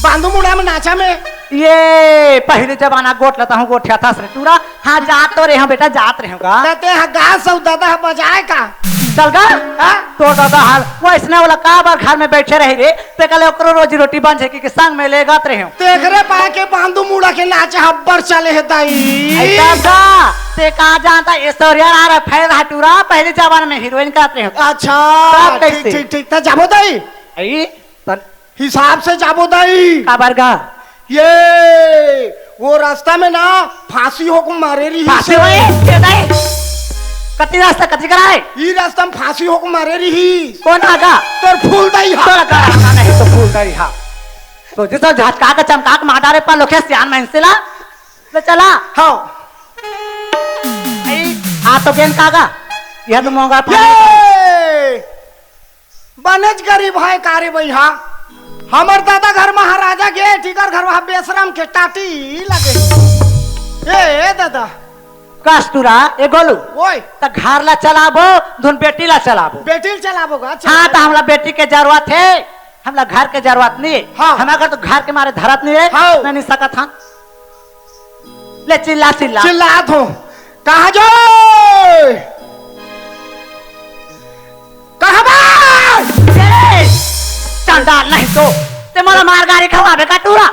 बांधू मुड़ा में नाचा में। ये पहिली जमाना गोठ लता हूँ, गोठिया था सरे टूरा। हाँ, जात तो रहे हूँ बेटा, जात रहे हूँ का। त ते ह गास अउ ददा ह बजाए का? चल गा। हाँ? तोर ददा हाल, वो अइसने वाला का बार घर में बइठे रही रे, ते कहले ओकरो रोजी रोटी बन जाए कि संग में लेगत रहे हूँ। तेकरे पाके बांधू मुड़ा के नाच हब्बर चले हे दई। ऐसा का? ते का जानता, ऐश्वर्या राय रहे, फैल रहा टूरा, पहिली जमाना में हीरोइन कहत रहे हूँ। अच्छा, तब ठीक, कइसे? ठीक, ठीक, त जाबो दई। आई, तन हिसाब से जाबो दई। काबर गा? ये, वो रास्ता में ना फांसी होके मरे रहिस। फांसी होए? के दई? कति रास्ता, कति करा हे? ई रास्ता में फांसी होके मरे रहिस। कोन आगा? तोर फूल दई हा। तोर का आगा नहीं तो फूल दई हा। तो जिस झटका के चमका के मार डारे पर लोखे सियान मइनसे ला। ले चला। हाँ। आई, आ तो गेंद का आगा? यह तो मोंगरा पाली। ये! बनेच गरीब हे का रे बइहा। हमर ददा घर महाराजा गे, टीकर घर वहाँ बेसरम के टाटी लगे। ए, ए ददा। कस टूरा, ए गोलू। ओए। त घर ला चलाबो, धुन बेटी ला चलाबो। बेटी ला चलाबो गा, अच्छा। हाँ, त हमला बेटी के जरूरत हे, हमला घर के जरूरत नहीं हे। हाँ। हमर घर तो घर के मारे धरत नहीं हे, हाँ। नहीं, नहीं सकत हन। ले चिल्ला, चिल्ला। चिल्लात हूँ। कहाँ जो? कहाँ बा? ए, चंडाल नहीं तो। ते मोला मार गारी खवाबे का टूरा?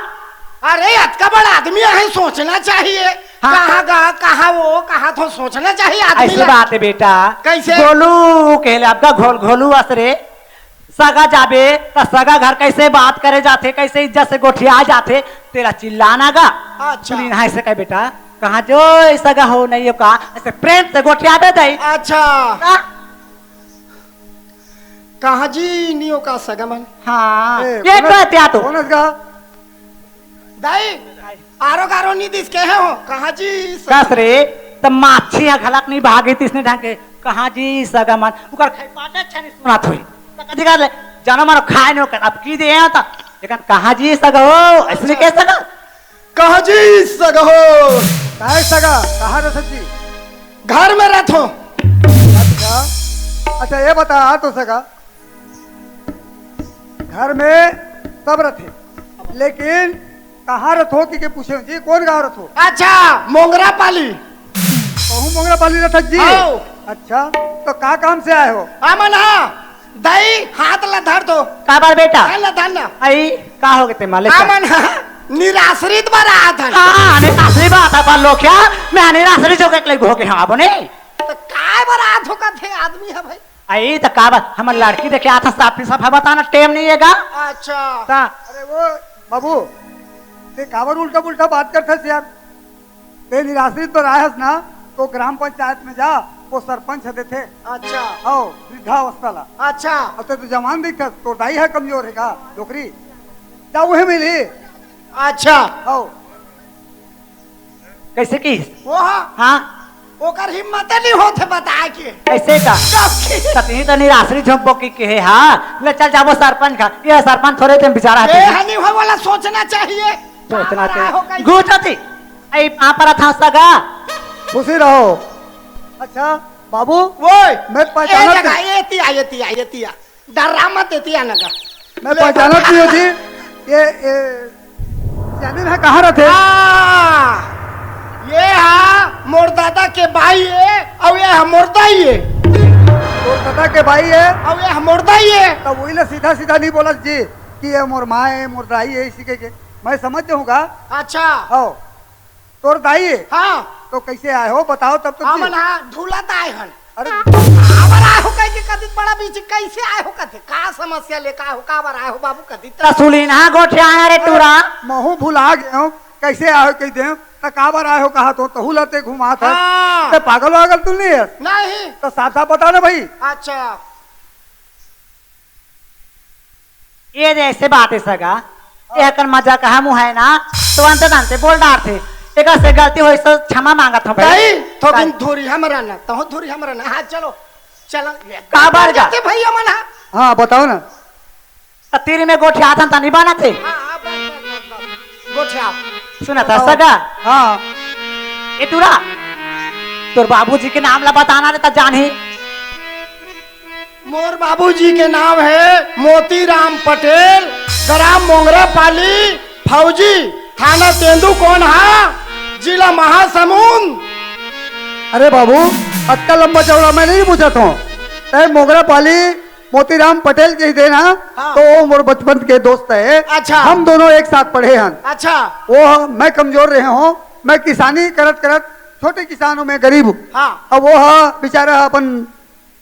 अरे, अतका बड़ा आदमी हे, सोचना चाहिए। हाँ। कहाँ गा, कहाँ वो, कहाँ तो सोचना चाहिए आदमी ऐसी ला। बात हे बेटा। कइसे? गोलू कहले आपका घोल घोलू असरे। सगा जाबे, त सगा घर कइसे बात करे जाथे, कइसे इज्जत से गोठिया जाथे, तेला चिल्लाना गा। अच्छा। सुनीन हाय से कहे, "बेटा, कहाँ जो सगा हो, नहीं हो का?" अइसे प्रेम से गोठियाबे दई। अच्छा। का? कहाँ जी नियो का सगा मन? हाँ, ए, ये कोन कहते आ तो? कोन का? दाई, आरो गारो नहीं दिस के हे हो, कहाँ जी स- कस रे, त माछी ह घलक नहीं भागी तिसने ढंग के, कहाँ जी सगा मन, उकर खाई पाटे अच्छा नहीं सुनात होई। त कथी कर ले, जानो मानो खाए नहीं ओकर, अब की दे हैं त, लेकिन कहाँ जी सगा हो, अइसने कह सगा? कहाँ जी सगा हो? काहे सगा? कहाँ रह सची? घर में रहत हो। अच्छा, अच्छा, ये बता, आ तो सगा। घर में सब रथे, लेकिन कहाँ रथो कि के पूछे जी, कोन गाँव रथो? अच्छा, मोंगरा पाली। कहूँ मोंगरा पाली रथो जी? आओ। अच्छा, तो का काम से आए हो? हमन हा, दई हाथ ला धर दो। काबर बेटा? धर ला, धर ला। आई, का हो गए ते माले का? हमन हा, निराश्रित बर आत हन। हाँ, निराश्रित बर आत हन, पर लोग क्या? मैं निराश्रित होके एक लग हो गए हाँ, बोने? तो काय बर आत हो का थे आदमी है भाई? अई त का बा, हमर लड़की देखे आथस, साफ साफ बताना, टेम नहीं है गा। अच्छा। ता। अरे वो बाबू, ते काबर उल्टा पुल्टा बात करथस यार? ते निराश्रित बर आयस ना, तो ग्राम पंचायत में जा, वो सरपंच ह देथे। अच्छा। आओ, वृद्धावस्था ला। अच्छा। अब ते तो जवान दिखथस, तो दाई है कमजोर है का, डोकरी? जा वही मिली। अच्छा। आओ। कइसे किहिस? वो हा। हाँ। ओकर हिम्मत नहीं होत हे बताए के। ऐसे का? कब की? सतही तो निराश्री झोंक बोकी के हे, हाँ। ले चल जाबो सरपंच घर। ये सरपंच थोड़े दिन बेचारा ये हथे। हनी हो वाला सोचना चाहिए। सोचना आप चाहिए। हो कैसे? गुजराती। आई पाँव परत हंव सगा। खुशी रहो। अच्छा बाबू, ओए, मैं ए पहचानत जगह, नहीं। ए तिया, ए तिया, ए तिया। डर्रा मत ए तिया नगा। मैं ले पहचानत नहीं होती। ये, ये जानी ना कहाँ रहते? हाँ, ये हा मोर दादा के बाई हे, अउ ये हा मोर दाई हे। तोर दादा के बाई हे? अउ ये हा मोर दाई हे। तब वही ले सीधा सीधा नहीं बोलत जी कि ये मोर माँ हे, मोर दाई हे, इसी के, के। मैं समझ जाऊंगा। अच्छा। हो। तोर दाई हे? हाँ। तो कैसे आए हो, बताओ तब तो जी। हमन हा ढूलत आए हन। अरे। काबर आए हो कह के कदी बड़ा बीच, कैसे आए हो कथे, का समस्या ले का हो, काबर आए हो बाबू कदी त सुलीन हा गोठियाना रे अरे, टूरा। महू भुला गए हो, कैसे आए हो कह दे, त काबर आए हो कहा तो तहू लते घुमात है। हाँ। ते पागल वागल तू नहीं है? नहीं। तो साफ साफ बता ना भाई। अच्छा। ये जैसे बात है सगा, ये हकन मजा कहा मुँह है ना, तो अंत दांते बोल डारथे। एक से गलती होई तो क्षमा मांगत हूँ भाई। नहीं, थोकिन भाई। धुरी हमरा ना, तहु धुरी हमरा ना। हाँ, चलो, चलो। ये काबर गा? जाते भैया मन, हाँ। हाँ, बताओ ना। त तीर में गोठियाथन त नहीं बना थे। हाँ, हाँ, बस, बस, बस, बस। गोठिया। सुना था बताओ। सगा? हाँ। ए टूरा, तोर बाबूजी के नाम ला बताना रे त जानही। मोर बाबूजी के नाम हे मोतीराम पटेल, ग्राम मोंगरापाली, फौजी, थाना तेंदूकोना, जिला महासमुंद। अरे बाबू, अतका लंबा चौड़ा मैं नहीं पूछत हूँ। तय मोंगरापाली मोतीराम पटेल के ही देना, हाँ। तो वो मोर बचपन के दोस्त है। अच्छा। हम दोनों एक साथ पढ़े हैं। अच्छा। वो मैं कमजोर रहे हूँ, मैं किसानी करत करत छोटे किसानों में गरीब हूँ। हाँ। अब वो हा बेचारा अपन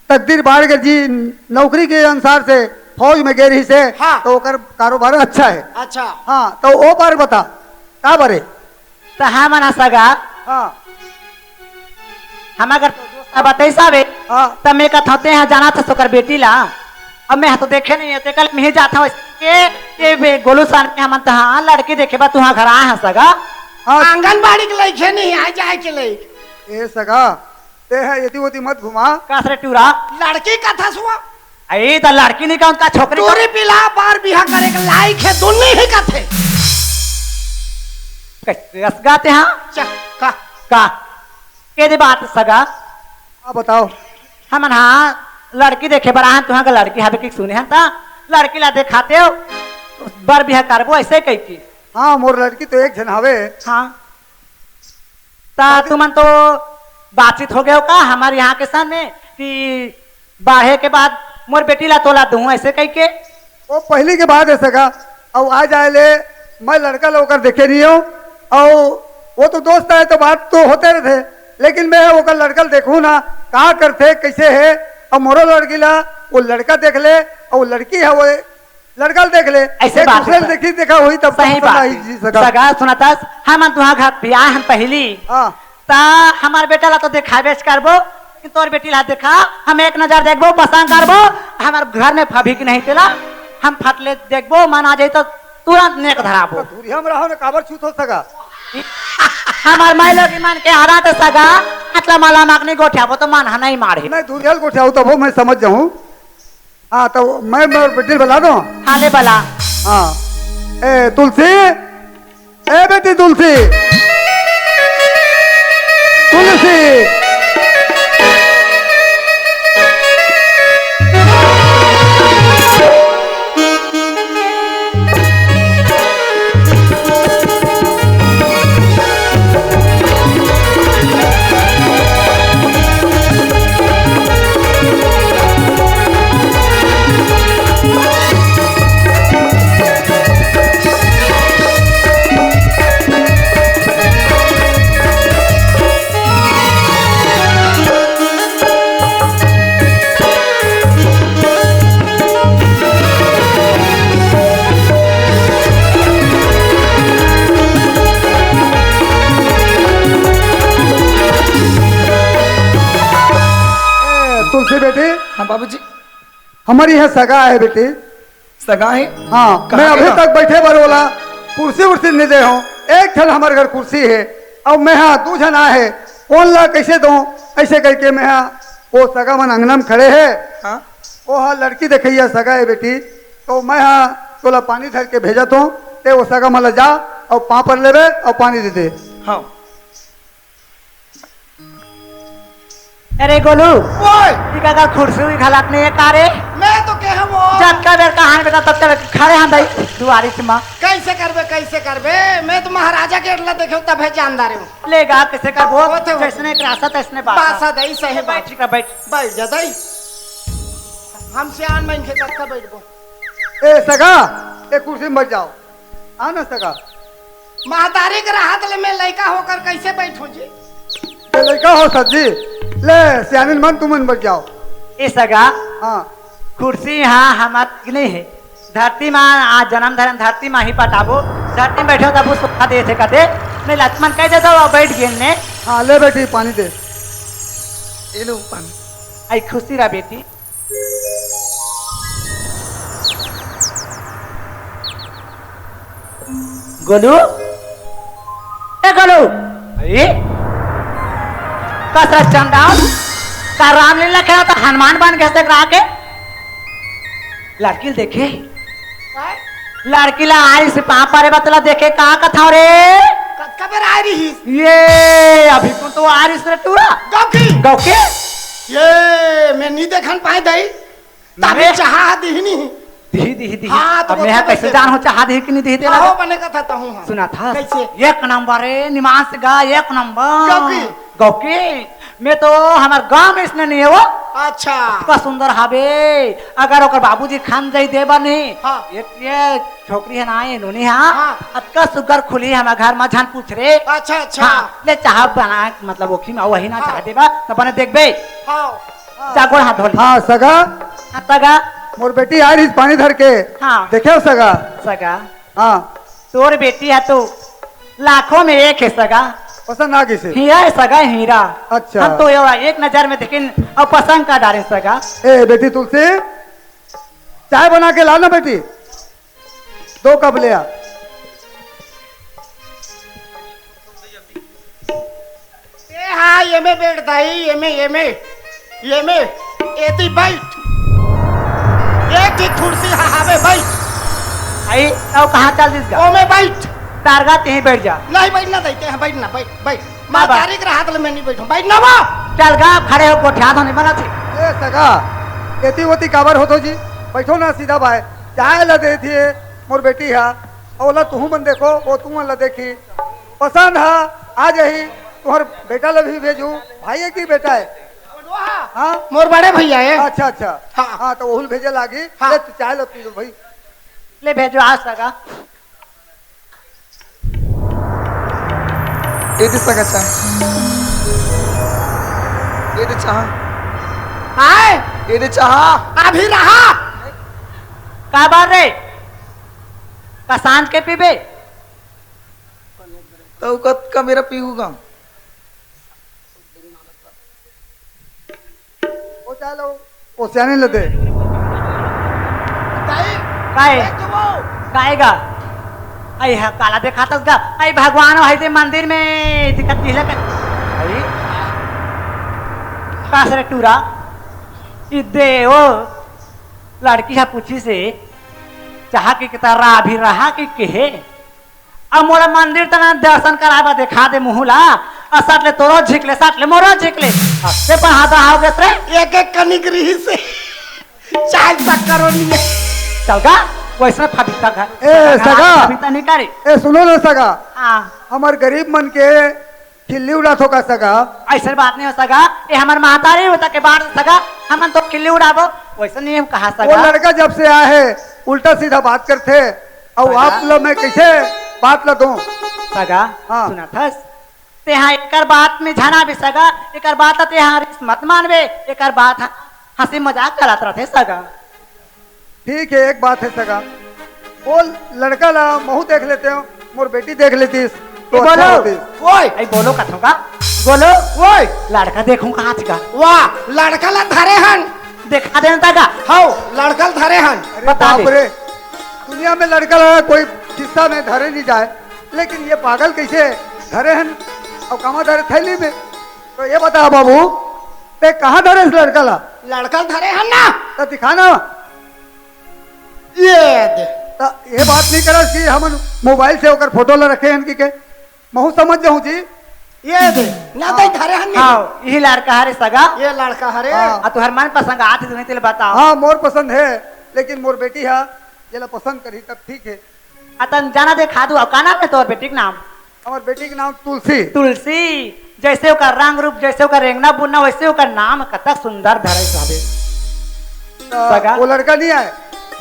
तकदीर बाढ़ के जी नौकरी के अनुसार से फौज में गे रही से, हाँ। तो ओकर कारोबार अच्छा है। अच्छा। हाँ, तो वो बार बता, का बारे? त हाँ मना सगा। हाँ। हम अगर तो दोस्त ना बताई साबे, हाँ। त मैं कथौं ते यहाँ जाना था सोकर बेटी ला। अब मैं तो देखे नहीं है, ते कल मैं जाता हूँ। ये, ये बे, गोलू सान में हमन त हाँ लड़की देखे बा, तुहाँ घर आए हैं सगा। हाँ। आंगनबाड़ी के लइके नहीं, आ जाए के लइके। ए सगा, ते है यदि वदि मत घुमा। कास रे टूरा? लड़की कथस हुआ। अई त लड़की नहीं का उनका छोकरी का टूरी पिला बार बिहा करे के लायक है, दुन्नी ही कथे। कैसे रस गाते हाँ? चा, का? का? ये दे बात सगा। हाँ, बताओ। हमन हाँ लड़की देखे बर आहन, तुहाँ का लड़की हवे कि सुने हन ता लड़की ला देखाते हो, बर बिहा करबो ऐसे कह के। हाँ, मोर लड़की तो एक झन हवे। हाँ। ता तुमन तो बातचीत हो गए हो का हमारे यहाँ के सामने कि बाढ़े के बाद मोर बेटी ला तोला दूँ ऐसे कह के? वो पहली के बात है सगा, अब आ जाए ले, मैं लड़का ला ओकर देखे नहीं हूँ, और वो तो दोस्त है तो बात तो होते रहते, लेकिन मैं ओकर लड़का ला देखूँ ना, का करथे, कैसे है, अब मोरो लड़की ला वो लड़का देख ले, और वो लड़की है वो लड़का ल देख ले, ऐसे एक बात दूसरे है ल सर। देखी देखा होई तब सही पसंद बात आई है। जी सगा। सगा सुनतस, हमन तुहा घर बियाह हन पहली। हाँ। ता हमार बेटा ला तो देखाबेच करबो, लेकिन तोर बेटी ला देखा, हम एक नजर देखबो, पसंद करबो, हमार घर में फबिक नहीं तेला, हम फट ले देखबो, मन आ जाई तो तुरंत नेक धराबो। तो दूरिया में रहो ना, काबर छूत हो सगा? हमार माई लोग ईमान के हारा तो सगा, मतलब माला मागनी गोठियाबो तो मन ह नहीं मारे। नहीं, दूरिया ल गोठियाओ तब हो, मैं समझ जाऊँ। हाँ, तो मैं, मैं बेटी बला दो। हाँ, ले बला। हाँ। ए, तुलसी, ए बेटी तुलसी, तुलसी। ए, तुलसी बेटी। हाँ बाबूजी। हमारी यहाँ सगा है बेटी। सगा है? हाँ, कहाँ मैं के अभी ना? तक बैठे बर वाला कुर्सी उर्सी नहीं दे हूँ। एक ठन हमारे घर कुर्सी है, और मैं हाँ दो झन आए है, कोन ला कइसे दो, अइसे कहिके मैं हा, वो सगा मन अंगना म खड़े हे। हाँ। वो हा लड़की देखइया सगा हे बेटी, तो मैं हा तोला पानी धर के भेजत हों, ते वो सगा मन ला जा अउ पाँव पर लेबे अउ पानी दे दे। हाँ। अरे गोलू, ओए! इका का कुर्सी उई घलत नहीं है का रे? मैं तो कहे वो। जतका बेर कहान बेटा, ततका बेर खड़े हन दाई, दुआरी से माँ। कइसे करबे, कइसे करबे? मैं तो महाराजा के एटला देखे हूँ, तभे जानदार हूँ। ले गा, कइसे करबो? वो तो जइसने एक रास्ता, तइसने बात। बासा दाई, सही बात। बैठ, ठीक है, बैठ। बैठ जा दाई। हम सियान मन के कतका बैठबो। ए सगा, ए कुर्सी में बैठ जाओ। आ ना सगा। महतारी के रहत ले मैं लइका होकर कइसे बैठूं जी? ए लइका हो सर जी। ले, सियानिन मन तुमन बैठ जाओ। ए सगा। हाँ। कुर्सी हाँ हमर नहीं है। धरती माँ आ जन्म धरन धरती माँ ही पटाबो। धरती में बैठो तब सुखा दे थे कते। मैं लक्ष्मण कह देता हूँ, बैठ गए ने। हाँ, ले बेटी, पानी दे। ए लो पानी। आई खुशी रहा बेटी। गोलू, ए गोलू, अरे, कसरत चंडाल, का रामलीला खेला तो हनुमान बन गए से करा के? लड़की ल देखे? काय? लड़की ला आरिस पाँव परे बतला देखे का कथा रे? कतका बेर आय रहिस? ये अभी को तो आरिस रे टूरा। गौकी। गौकी? ये मैं नी देखन पाए दाई। तभी अरे। चाहा दिही नहीं। दिही, दिही, दिही। हाँ, तो अब वो मैं तो कइसे कैसे जान हो चाहा दिही कि नहीं दिही तेला? आहो, बने कथा तहूँ हाँ। सुना था? कैसे? एक नंबर रे, निमास गा, एक नंबर। गौकी। गौकी, मैं तो हमर गांव में इसने नहीं है वो। अच्छा। इतना सुंदर हवे, अगर ओकर बाबूजी खान जाई देबा नहीं। हाँ। ये, ये छोकरी है ना, ये नोनी हाँ। हाँ। अतका सुगर खुली हमर घर में, झन पूछ रे। अच्छा, अच्छा। हाँ, ले चाहा बना, मतलब ओखी में वही ना हाँ। चाहा देबा, तो बने देखबे। हाँ। जा गोड़ हाथ धो ले। हाँ, सगा। हाँ, सगा। मोर बेटी आ रही पानी धर के। हाँ। देखे हो सगा? सगा। हाँ। तोर बेटी है तो लाखों में एक है सगा। पसंद आ गई से? हीरा है सगा, हीरा। अच्छा। हम तो ये एक नजर में देखिन और पसंद कर डारे सगा। ए बेटी तुलसी, चाय बना के ला ना बेटी, दो कप ले आ। ए हाँ, एमे बैठ दाई, एमे, एमे, एमे, एती बैठ। एक ही कुर्सी हा-, हावे बैठ। आई, तब कहाँ चल दिस गा? ओमे बैठ। तारगा तेही बैठ जा। नहीं बैठना दाई, तेहा बैठना, बैठ, बैठ। ना बैठ। महतारी के रहत ले मैं नहीं बैठूं, बैठना वो। चल गा, खड़े हो, गोठिया धोने बना थे। ए सगा, एती ओती काबर होतो जी? बैठो ना सीधा बाय। चाय ला दे थी, मोर बेटी हा। ओला तुहू मन देखो, वो तुमन ला देखी। पसंद हा, आ जाही। तुहर बेटा ला भी भेजू, भाई एक ही बेटा है। हाँ? मोर बड़े भैया है। अच्छा, अच्छा। हाँ। हाँ, तो ओहू ल भेजे लागी। हाँ। ले, तू चाय ला पी लो भाई। ले भेजो आज सगा। ये दे सगा चाय। ये दे चाहा। आए। ये दे चाहा। अभी रहा। का बात रे? का सांझ के पीबे? तो कत का मेरा पीहू गा? ओ चालो, ओ सियाने ल दे। दाई, काय? ए तुमो। काय गा? आई हा काला देखातस गा। आई भगवान, आई दे मंदिर में दिखत नहीं लगे। आई। कास रे टूरा। ई दे ओ। लड़की हा पूछी से, चाहा के किता रा अभी रहा कि केहे? अब मोला मंदिर तना दर्शन कराए बर देखा दे मुहू ला। अउ सट ले तोरो झिक ले, सट ले मोरो झिक ले। अब से पर हादा हो गए रे। एक एक कनिक रही से। चाय तक करो नहीं। चल गा, वैसे फबिता घर। ए, सगा। फबिता नहीं करे। ए, सुनो ना सगा। हाँ। हमर गरीब मन के खिल्ली उड़ाथो का सगा? ऐसन बात नहीं हो सगा, ये हमर महतारी होता के बार सगा, हमन तो खिल्ली उड़ाबो, वैसे नहीं हम कहा वो सगा। लड़का जब से आया है, उल्टा सीधा बात करथे, अउ सगा। आप लोग मैं कैसे बात ला दूं? सगा, हाँ। सुना थस? ते हाँ एकर बात में झना भी सगा, एकर बात ते हाँ रिस मत मानबे, एकर बात ह-, हंसी मजाक करत रहथे सगा। ठीक है, एक बात है सगा, वो लड़का ला महू देख लेते हो, मोर बेटी देख लेतीस, तो ए, अच्छा बोलो। होतीस। ओए! ए, बोलो कथों का? बोलो। ओए! लड़का देखूं का आज का? वाह, लड़का ला धरे हन। देखा देन ता का? हौ, लड़का ला धरे हन। अरे बता बाप दे। रे, दुनिया में लड़का ला कोई किस्सा में धरे नहीं जाए, लेकिन ये पागल कैसे धरे हन? अब कामा धरे थैली में। तो ये बता बाबू, ते कहाँ धरे इस लड़का ला? लड़का धरे हन ना। तो दिखा ना। ये दे। तो ये बात नहीं करस कि हमन मोबाइल से ओकर फोटो ला रखे हन कि के? महू समझ जाहूँ जी। ये दे। ना हाँ। तई धरे हन नहीं। हाँ, यही लड़का हरे सगा। ये लड़का हरे। हाँ। आ तुहर मन पसंद आत ही तुम्हें तिल बताओ। हाँ, मोर पसंद है, लेकिन मोर बेटी हा जेला पसंद करही तब ठीक है। अतन जाना दे खादू, अउ का नाम है तोर बेटी के नाम? हमर बेटी के नाम तुलसी। तुलसी, जैसे ओकर रंग रूप, जैसे ओकर रेंगना बुनना, वैसे ओकर नाम कतक सुंदर धरे हवे। तो सगा? वो लड़का नहीं आए?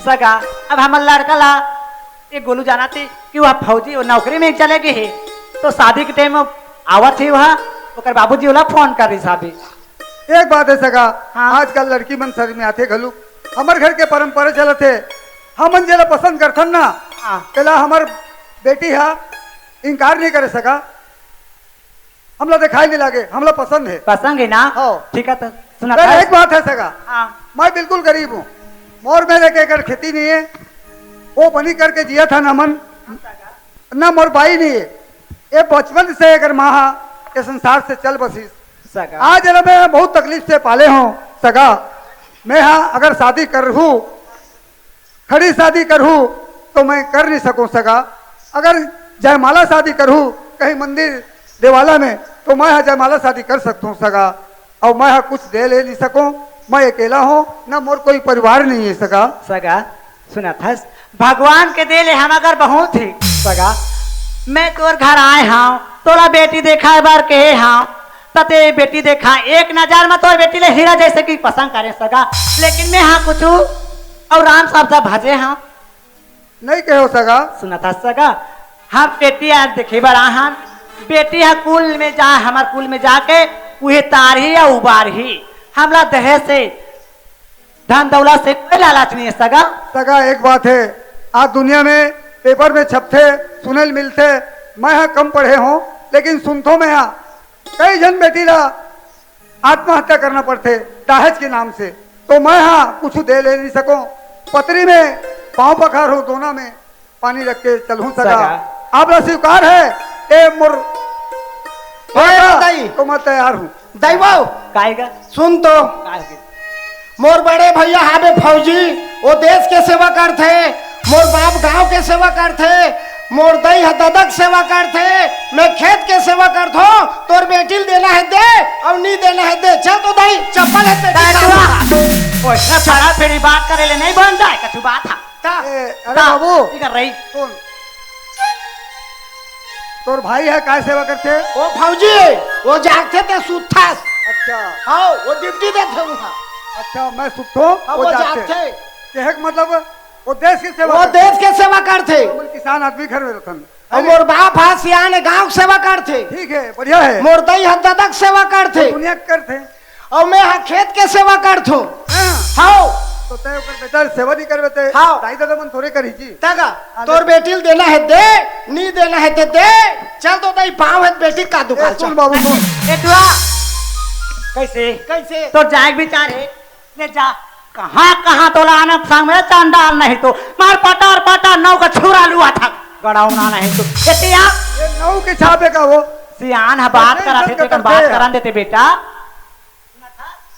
सगा, अब हमर लड़का ला, ये गोलू जाना थी कि वह फौजी, वो नौकरी में चले गए है, तो शादी के टाइम आवत ही वह, ओकर बाबूजी ओला फोन कर रही शादी। एक बात है सगा, हाँ। आजकल लड़की मन शर्मियाथे घलुक। हमर घर के परंपरा चलत हे, हमन जेला पसंद करथन ना, हाँ। तेला हमर बेटी हा इनकार नहीं करे सगा। हमला दिखाई नहीं लागे, हमला पसंद है। पसंद है ना? हाँ। ठीक है, तो सुना अरे, था। एक बात है सगा, हाँ। मैं बिल्कुल गरीब हूँ, मोर मेर एक एकड़ खेती नहीं है, वो बनी करके जिया था ना मन, ना मोर बाई नहीं है। ये बचपन से अगर माँ हा, ये संसार से चल बसिस। सगा। आज एला मैं बहुत तकलीफ से पाले हूँ सगा। मैं हा अगर शादी करहूँ, खड़ी शादी करहूँ, तो मैं कर नहीं सकूँ सगा। अगर जयमाला शादी करहूँ कहीं मंदिर देवाला में, तो मैं हा जयमाला शादी कर सकता हूँ सगा। और मैं हा कुछ दे ले नहीं सकूँ, मैं अकेला हूँ, ना मोर कोई परिवार नहीं है सगा। सगा, सुनत हस, भगवान के दे ले हम अगर बहुत ही सगा, मैं तोर घर आए हूँ, तोला बेटी देखा बर कहे हूँ, त ते बेटी देखा, एक नजर में तोर बेटी ले हीरा जैसे कि पसंद करे सगा, लेकिन मैं हा कुछ और राम साहब से भजे हूँ। नहीं कहो सगा। सुनत हस सगा, हम बेटी आज देखे बर आए हन, बेटी हा कुल में जा, हमर कुल में जाके उहे तारही या उबारही, हमला दहेज से धन दौलत से कोई लालच नहीं है सगा। सगा, एक बात है, आज दुनिया में पेपर में छपथे, सुने ल मिलथे, मैं हा कम पढ़े हूँ, लेकिन सुनथो मैं हा, कई झन बेटी ला आत्महत्या करना पड़थे दहेज के नाम से, तो मैं हा कुछ दे ले नहीं सकूँ। पतरी में पाँव पखार हूँ, दोना में पानी रख के चलहूँ सगा। सगा। आप ला स्वीकार है, ए मोर ए दाई। तो मैं तैयार हूँ। दाई बाबू, काहे का? सुन तो। काहे के? मोर बड़े भैया हाबे फौजी, वो देश के सेवा करथे, मोर बाप गांव के सेवा करथे, मोर दई ह ददक सेवा करथे, मैं खेत के सेवा करथो। तोर बेटी ल देना है दे, और नी देना है दे। चल तो दाई, चप्पल है ते दाई निकाल। तू आ। ओए, ना पड़ा फेरी बात करे ले नहीं बन जाए, कछु बात है। का? ए, अरे का? बाबू। की कर रही? सुन। तोर भाई है, काय सेवा करथे? वो फौजी, वो जागथे ते सुतथस। अच्छा। हाँ, वो ड्यूटी देथे उहाँ। अच्छा, मैं सुतथो, हाँ, वो वो जागथे। जागथे। कहे के मतलब, वो देश के सेवा वो करथे। देश के सेवा करथे। हमन किसान आदमी घर में रथन। और अरे। मोर बाप हा सियान गांव के सेवा करथे। ठीक है, बढ़िया है। मोर दई हा ददक सेवा करथे। दुनिया के करथे। अउ मैं हा खेत के सेवा करथों। हाँ। हव। तो तैं ओकर बेटा सेवा नहीं करबे ते। हव। दाई ददा मन थोड़े करही जी। तगा, हाँ, तोर ले। बेटी ल देना है दे, नी देना है ते दे। चल तो दाई पाँव है बेटी का ए, दुकान सुन चल। बाबू, सुन। ए टुआ, कैसे? कैसे? तोर जाए के विचार है? ले जा। कहाँ, कहाँ तोला आना संग में चंडाल नहीं तो। मार पटार पटार नौ का छुरा लुआ था। गड़ाउना नहीं तो। ए तिया। ये नौ के छापे का वो। सियान हा बात अरे, करा थे, इज्जत तेकर करते बात हैं। करा देते बेटा।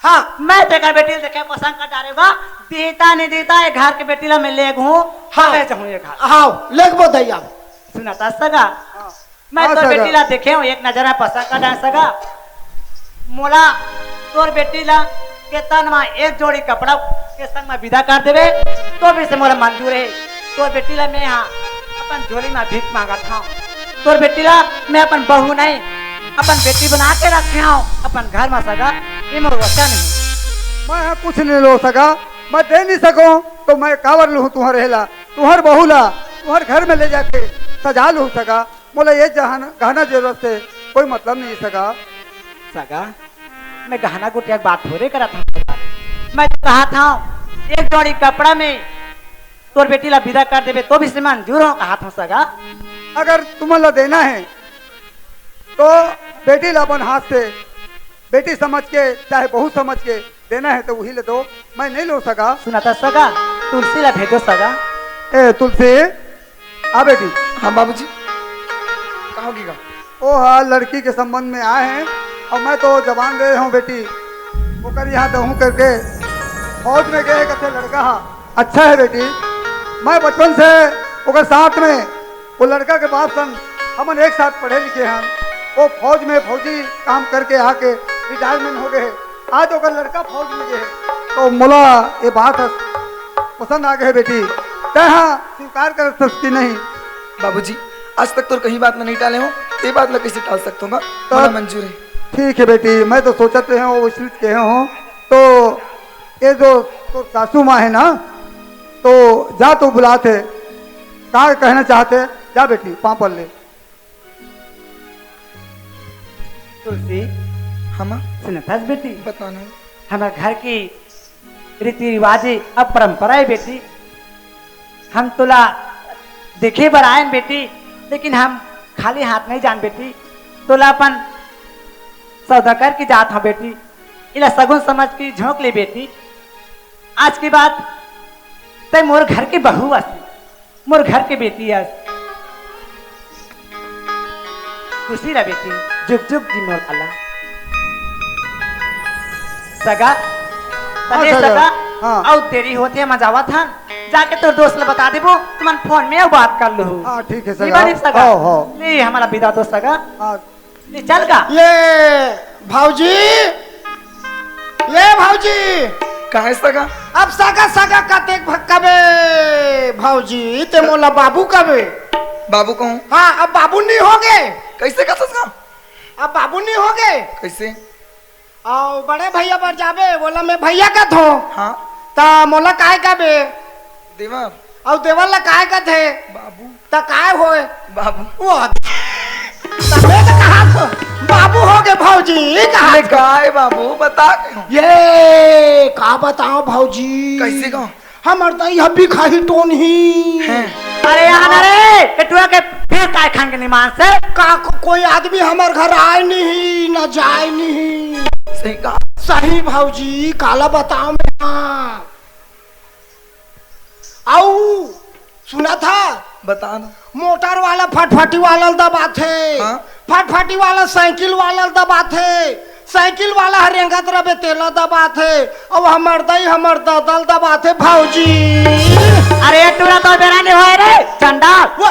हाँ, मैं तेकर बेटी ल देखे पसंद कर डारे बा। देता नहीं देता, ये घर के बेटी ला मैं लेगहूँ, हाँ। ले जाहूँ ये घर। हाँ, लेगबो दैया। सुनत हस सगा। हाँ। मैं हाँ, तोर सगा। बेटी ला देखे हूँ, एक नजर में पसंद कर डारे सगा। मोला तोर बेटी ला के तन मा एक जोड़ी कपड़ा के संग मा विदा कर देबे, तो भी से मोला मंजूर है। तोर बेटी ला मैं हा अपन झोली मा भीख मांगत हूँ। तोर बेटी ला मैं अपन बहू नहीं, अपन बेटी बना के रखे हूँ अपन घर मा सगा। ये मोर वचन है। मैं हा कुछ नहीं लो सगा, मैं दे नहीं सकूँ, तो मैं काबर लूँ तुम्हारे ला, तुम्हार बहू ला, तुम्हार घर में ले जाके सजा लूँ सगा। मोला ये जहान-, गहना जेवर से कोई मतलब नहीं सगा। सगा, मैं गहना गुटिया के बात थोड़े करत हूँ सगा। मैं तो कहा था, एक जोड़ी कपड़ा में तोर बेटी ला विदा कर देबे, तो भी से मंजूर हो कहा था सगा। अगर तुमन ला देना है, तो बेटी ला अपन हाथ से, बेटी समझ के, चाहे बहू समझ के, देना है तो वही ले दो, मैं नहीं लो सगा। सुनत हस सगा, तुलसी ला भेजो सगा। ए तुलसी, आ बेटी। हाँ बाबूजी। कहाँ होगी गा? ओ हाँ, लड़की के संबंध में आए हैं, अब मैं तो जवान गए हूँ बेटी, ओकर यहाँ दहूँ करके फौज में गए कथे लड़का हा। अच्छा है बेटी, मैं बचपन से ओकर साथ में, वो लड़का के बाप संग हमन एक साथ पढ़े लिखे हन। वो फौज में फौजी काम करके आके रिटायरमेंट हो गए। आज ओकर लड़का फौज में गए, तो मोला ये बात ह पसंद आ गए बेटी। तै हा स्वीकार कर सकती नहीं। बाबूजी, आज तक तोर कहीं बात ला नहीं टाले हो, ये बात ला कैसे टाल सकता हूँ? तो मोला मंजूर है। ठीक है बेटी, मैं तो सोचत रहे हूँ, वो इसलिए कहे हूँ। तो ये जो तो सासू माँ है ना, तो जा तो बुलाते, का कहना चाहते, जा बेटी, पाँव पड़ ले। तुलसी, हम सुनत हस बेटी? बता ना। हमर घर की रीति रिवाज अउ परंपरा है बेटी। हम तोला देखे बर आयन बेटी, लेकिन हम खाली हाथ नहीं जान बेटी। तोला अपन सौदा करके जात हूँ बेटी। इला सगुन समझ के झोंक ले बेटी। आज के बाद तै मोर घर के बहू अस, मोर घर के बेटी अस। खुशी रह बेटी, जुग जुग जी मोर लाला। सगा, हाँ, तने सगा। सगा, हाँ। अउ देरी होथे, मैं जावत हन, जाके तोर दोस्त ला बता देबो, तुमन फोन में अउ बात कर लो। हाँ, ठीक है, सगा। बात सगा। हाँ, हाँ। ले, हमारा विदा दो सगा। हाँ। ले, चल का? ये भौजी, ये भौजी। काहे सगा? अब सगा, सगा कते भ-, कबे भौजी, ते मोला बाबू कबे। बाबू कहूँ? हाँ, अब बाबू नहीं होगे। कैसे कथस का? अब बाबू नहीं होगे। कैसे? अउ बड़े भैया बर जाबे, बोला मैं भैया कथों। हाँ। त मोला काय कबे? देवर। अउ देवर ला काय कथे? बाबू। त काय होय? बाबू। वो तबे तो कहा तो बाबू होगे भौजी, कहा ले तो। काय बाबू, बता के हूँ। ये का बताओ भौजी? कैसे का? हमर दाई ह भिखाही टोन ही। हैं। अरे यहाँ ना रे, ये टुरा के फिर काय खान के निमान से? का को-, कोई आदमी हमर घर आय नहीं, ना जाय नहीं। सही कहा। सही भौजी, काला बताओ मैं। अउ सुना था? बता ना। मोटर वाला फटफटी वाला ल दबाथे। हाँ? फटफटी वाला साइकिल वाला ल दबाथे। साइकिल वाला ह रेंगत रबे तेला दबाथे। अउ हमर दाई हमर ददा ल दबाथे भौजी। अरे टुरा तो बेरा नहीं होय रे, चंडाल। वो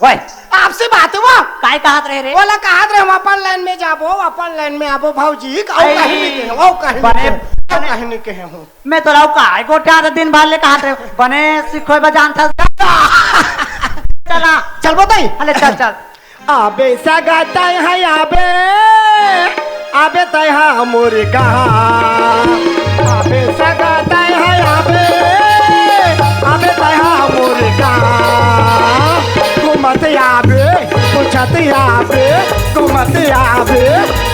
ओए। आपसे बात हुआ? काय कहत रहे रे? बोला कहत रहे हम अपन लाइन में जाबो, अपन लाइन में आबो भौजी। अउ अरे, कहीं नहीं कहे, अउ कहीं बने, नहीं कहे, अउ बने। कहीं नहीं कहे हूँ। मैं तो लाऊ काय गोठिया दिन भर ले कहत रहे, बने सिखोय बजान था। चला। चल बताई। अरे चल, चल। आबे सगा तै है आबे, आबे तै हा मोर कहा। आबे सगा तै है आबे, आबे तै हा मोर कहा। घूमत आबे, पूछत आबे, घूमत आबे,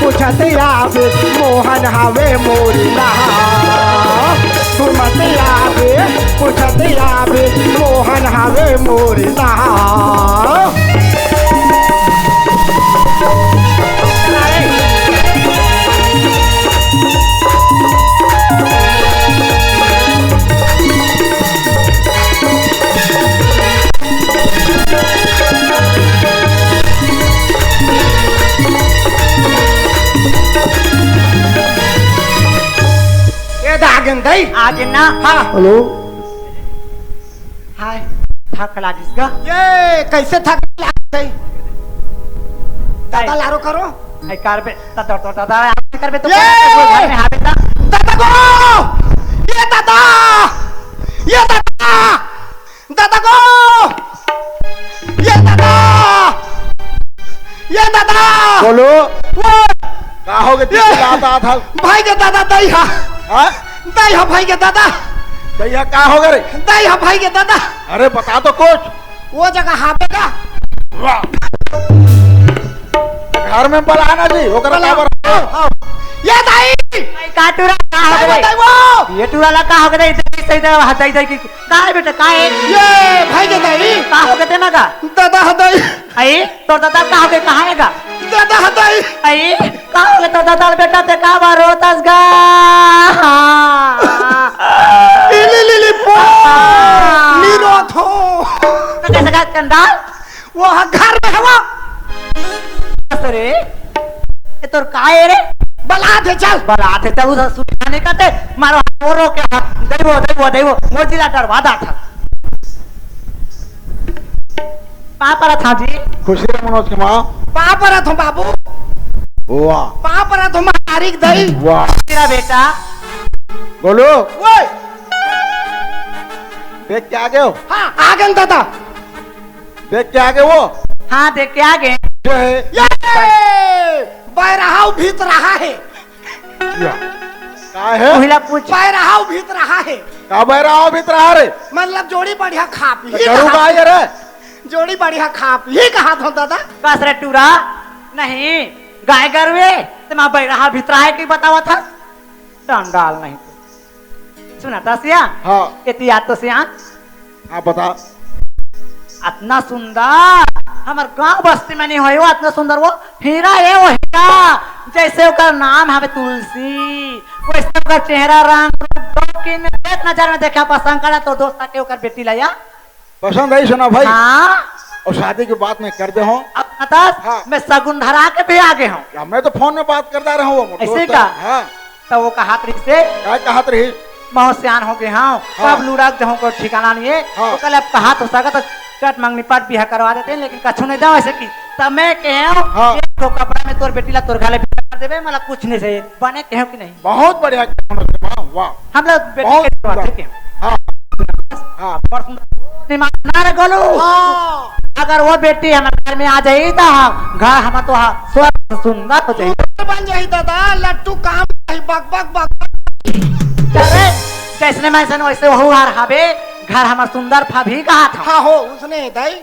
पूछत आबे, मोहन हवे मोर नहा। घूमत आबे, पूछत आबे, मोहन हवे मोर नहा। ए दा आगेन दई। आगेन ना। हाँ। हेलो। हाय, थक लागिस गा। ये कैसे थक लागिस दई? दादा लारो करो। आई कारबे, त तोर तोर दादा आराम करबे तो ये! घर में हावे ता। दादा गो! ये दादा! ये दादा! दादा गो! ये दादा! ये दादा! बोलो। वो! का होगे ये! चिल्लात हा? भाई के दादा दई हा। हाँ? दई हा भाई के दादा। दई हा का होगे रे? दई हा भाई के दादा। अरे बता तो कुछ। वो जगह हावे गा। वाह। घर में बलाना जी, ओकरा बला। काबर? आओ, आओ। ये दाई! भाई, का टूरा, का हो गए? बताई वो। ये टूरा ला का हो गए? इधर सही तरह हाथ दई, दई की। का है बेटा, का है? ये भाई के दाई। का हो गए तेना का? दादा ह दाई। आई, तोर दादा का हो गए, कहाँ है गा? दादा ह दाई। आई, का हो गए तोर दादा बेटा, ते का बार रोतस गा? इली लिली पो। हाँ। नी रोत हो। तो कैसे का चंदा? वो ह घर में हवा। अरे, ये तोर का है रे? बलात हे, चल। बलात हे, चल, उधर सुधाने का ते, मारो, वो रो के, हाँ, दैवो, दैवो, दैवो, मोर जिला डरवा दा था। पाँव परत हँव जी। खुशी रह मनोज के माँ। पाँव परत हँव बाबू। वाह। पाँव परत हँव महतारी के दई। वाह। तेरा बेटा। बोलो। ओए। देख के आ गए हो? हाँ, आ गए दादा। देख के आ गए वो? हाँ, देख के आ गए। जो है? ये बैरहा भीत रहा है। या। का है? पहिला पूछ। बैरहा भीत रहा है। का बैरहा भीत रहा रे? मतलब जोड़ी बढ़िया खा पी तो गरू कहा गाय रे? जोड़ी बढ़िया खा पी कहा था दादा। कस रे टूरा? नहीं, गाय गरुए, ते मैं बैरहा भीत रहा है कि बतावा था? चंडाल नहीं तो। सुना था सिया? हाँ। एती याद तो सिया? हाँ, बता। अतना सुंदर हमर गांव बस्ती में नहीं होय, वो अतना सुंदर, वो हीरा है, वो हीरा। जैसे ओकर नाम हवे तुलसी, वैसे ओकर चेहरा, रंग रूप, दो किन में एक नजर में देखा पसंद करा तो दोस्त के ओकर बेटी ला या। पसंद आई सुना भाई। हाँ। और शादी की बात मैं कर दे हूँ। अब बता, हाँ। मैं सगुन धरा के भी आ गए हूँ। या, मैं तो फोन में बात करता रहा हूँ, वो ऐसे दोस्त का? है। हाँ। त वो कहत रहिस हे, का कहत रहिस? महूँ सियान हो गे हँव, हाँ। कब लुढ़क जहूँ कोई ठिकाना नइ हे। हाँ। ओकर ले अब कहत हो सकत हे, चट मंगनी पट बिहा करवा देते हैं, लेकिन कछु नइ दे वइसे कि। त मैं कहेंव, हाँ। एक ठो कपड़ा में तोर बेटी ला तोर घर ले बिहा कर देबे, मोला कुछ नइ चाही, बने कहेंव कि नहीं? बहुत बढ़िया कहेंव, वाह। हम लोग बेटी बहुत के सुंदर। बात है। हाँ। हाँ। बड़ सुंदर। दिमाग ना रे गोलू। हाँ। अगर वो बेटी हमर घर में आ जाही, त घर हमर तो हा-, स्वर्ग सुंदर हो जाही। सुंदर बन जाही दादा, लट्टू काम नहीं, बक, बक, बक, बक। अरे, जैसने मैं सन वैसे वहू हार हाबे, घर हमर सुंदर फा भी कहा था। हाँ हो, उसने दाई।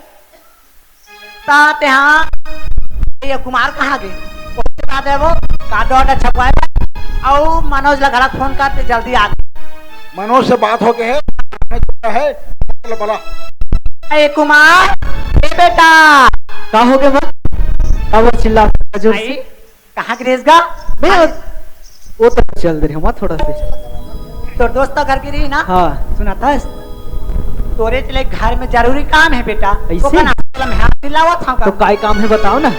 त तेहा, ये कुमार कहाँ गे? ओके बता देबो, कार्ड ऑर्डर छपवाए बर। अउ मनोज ला घला फोन कर, ते जल्दी आ। मनोज से बात हो गए है, है, बोला, बोला। ए कुमार, ए बेटा। का हो गया माँ? का वो चिल्ला जोर से? आई, कहाँ गिरेस गा? मैं आज वो, वो तो चल दे रही हूँ माँ, थोड़ा सा। तोर दोस्त तो घर गिरी ना? हाँ। सुना था? तोरे चले घर में जरूरी काम है बेटा। ऐसे? ओकर नाम से मैं हाथ मिलावत हूँ तो का? काय काम है बताओ ना।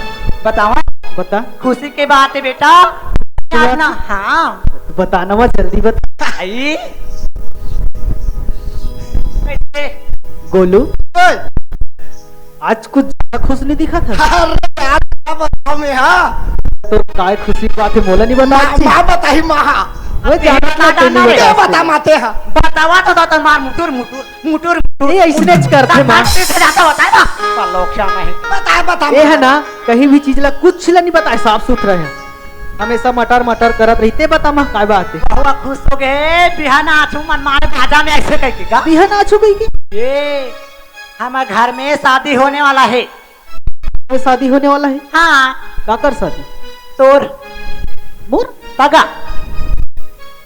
बतावा? बता। खुशी के बात है बेटा। क्या? आज ना, हाँ। बताना मत, जल्दी बता। आई। कैसे? गोलू। ओए। आज कुछ ज्यादा खुश नहीं दिखा था। अरे यार, क्या बताऊं मैं, हाँ? तो काय खुशी की बात है, मोला नहीं बता माँ, अच्छी? माँ बताही, माँ, हाँ। वो अब जाना तेरी ना, दादा तेरी ना, वजह क्या से। बता माते, हाँ? बतावा तो, तो, तो मार मुटुर, मुटुर, मुटुर, मुटुर, ये ऐसने मुटुर। करते, माँ। मार से ज्यादा होता है ना? पर लोग क्या नहीं। बताए, बता, ये है बता। ना, कहीं भी चीज ला, कुछ ला नहीं बताए, साफ सुथरा है। हमेशा मटर मटर करत रहिथे, बता माँ, काय बात है? बहुआ खुश हो गए, बिहान आछू मन मारे बाजा में ऐसे कह के का? बिहान आछू कह के? ये, हमारे घर में शादी होने वाला है। वो शादी होने वाला है? हाँ। काकर शादी? तोर। मोर? पगा।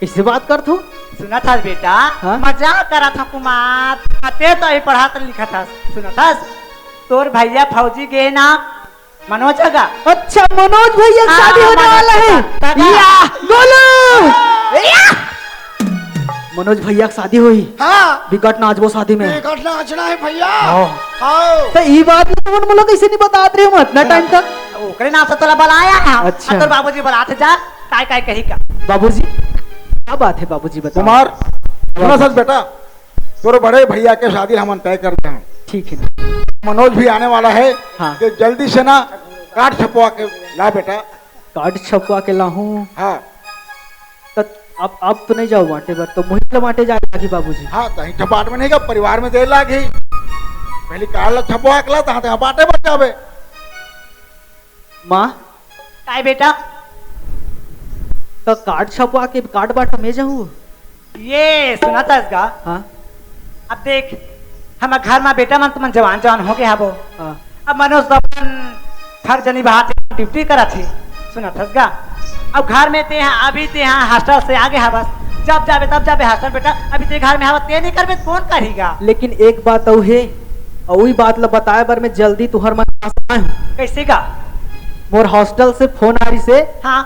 इससे बात कर तू? सुना था बेटा, हाँ? मजाक करा था कुमार। ते तो ही पढ़ा था लिखा था। सुना था? तोर भैया फौजी गे ना, मनोज का। अच्छा, मनोज भैया की हाँ, शादी होने मनोज वाला है। का, का, का। या, गोलू। या। मनोज भैया की शादी होही। हाँ। बिकट नाचबो शादी में। बिकट नाचना है भैया। हाँ। हाँ। तो ई बात ला तुमन मोला कैसे नहीं बतात रहे हो अतना टाइम तक? ओकरे नाम से तोला बुलाया है। अच्छा। अब तोर बाबूजी बुलाते जा, काय काय कही का। बाबूजी, क्या बात है बाबूजी, बताओ। कुमार, सुना सच बेटा, तोर बड़े भैया के शादी हमन तय कर दे हैं। ठीक है। मनोज भी आने वाला है। हाँ। तो जल्दी से ना कार्ड छपवा के ला बेटा। कार्ड छपवा के लाहूँ। हाँ। त अब, अब तो नहीं जाओ बांटे बर, तो मोहित ला बांटे जाए लागी बाबूजी। हाँ, तहीं छपाट में नहीं का, परिवार में दे लागी। पहले कार्ड ला छपवा के ला, तहाँ तहाँ बांटे बर जाबे। माँ। काय बेटा? तो कार्ड छपवा के कार्ड बांटा मैं जाऊँ। ये सुना था इसका? हाँ। अब देख, हम घर में बेटा मन तुमन जवान जवान हो गए हबो। हाँ। अब मनोज तो अपन फर्ज निभात हे, ड्यूटी करत हे। सुना था इसका? अब घर में ते हा, अभी ते हा हॉस्टल से आ गए हा बस। जब जाबे तब जाबे हॉस्टल बेटा, अभी ते घर में हवा ते नहीं करबे तो कौन करेगा? लेकिन एक बात अउ हे, अउ ई बात ला बताए बर मैं जल्दी तुहर मन पास आए हूँ। कैसे का? मोर हॉस्टल से फोन आ रही से। हाँ।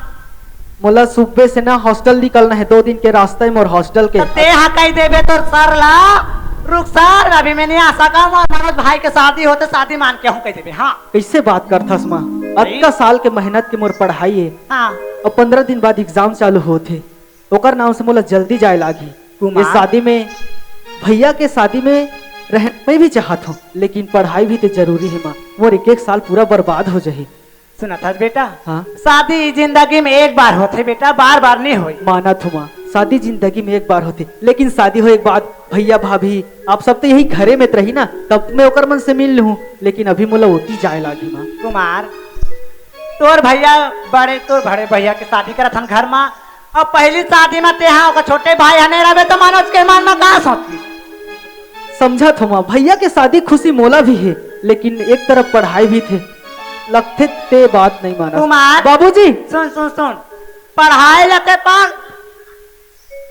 मोला सुबह से ना हॉस्टल निकलना है, दो दिन के रास्ता है मोर हॉस्टल के। तो ते हा कही देबे तोर सर ला, रुक सर, अभी मैं नहीं आ सका हूँ, मनोज भाई के शादी होथे, शादी मान के हूँ कह देबे। हाँ। कइसे बात करथस माँ? अतका साल के मेहनत के मोर पढ़ाई हे। हाँ। अब पंद्रह दिन बाद exam चालू होथे, ओकर नाम से मोला जल्दी जाए लागही। कुमार। ये शादी में, भैया के शादी में रह, मैं भी चाहत हूँ, लेकिन पढ़ाई भी तो जरूरी हे माँ। मोर एक एक साल पूरा बर्बाद हो जाही। सुनत हस बेटा? हाँ। शादी जिंदगी में एक बार होथे बेटा, बार बार नहीं होई। मानत हूँ माँ, शादी जिंदगी में एक बार होथे, लेकिन शादी होए के बाद भैया भाभी आप सब तो यही घरे में रही ना, तब मैं ओकर मन से मिल लूँ, लेकिन अभी मोला ओती जाए लागी माँ। कुमार, तोर भैया बड़े, तोर बड़े भैया के शादी करत हन घर मा, अब पहली शादी में तेहा ओकर छोटे भाई ह नहीं रहबे तो मनोज के मन में का सोचही? समझत हूँ माँ, भैया के शादी खुशी मोला भी हे, लेकिन एक तरफ पढ़ाई भी थे, लगथे ते बात नहीं माना। कुमार। बाबूजी। सुन, सुन, सुन, पढ़ाई ला ते पर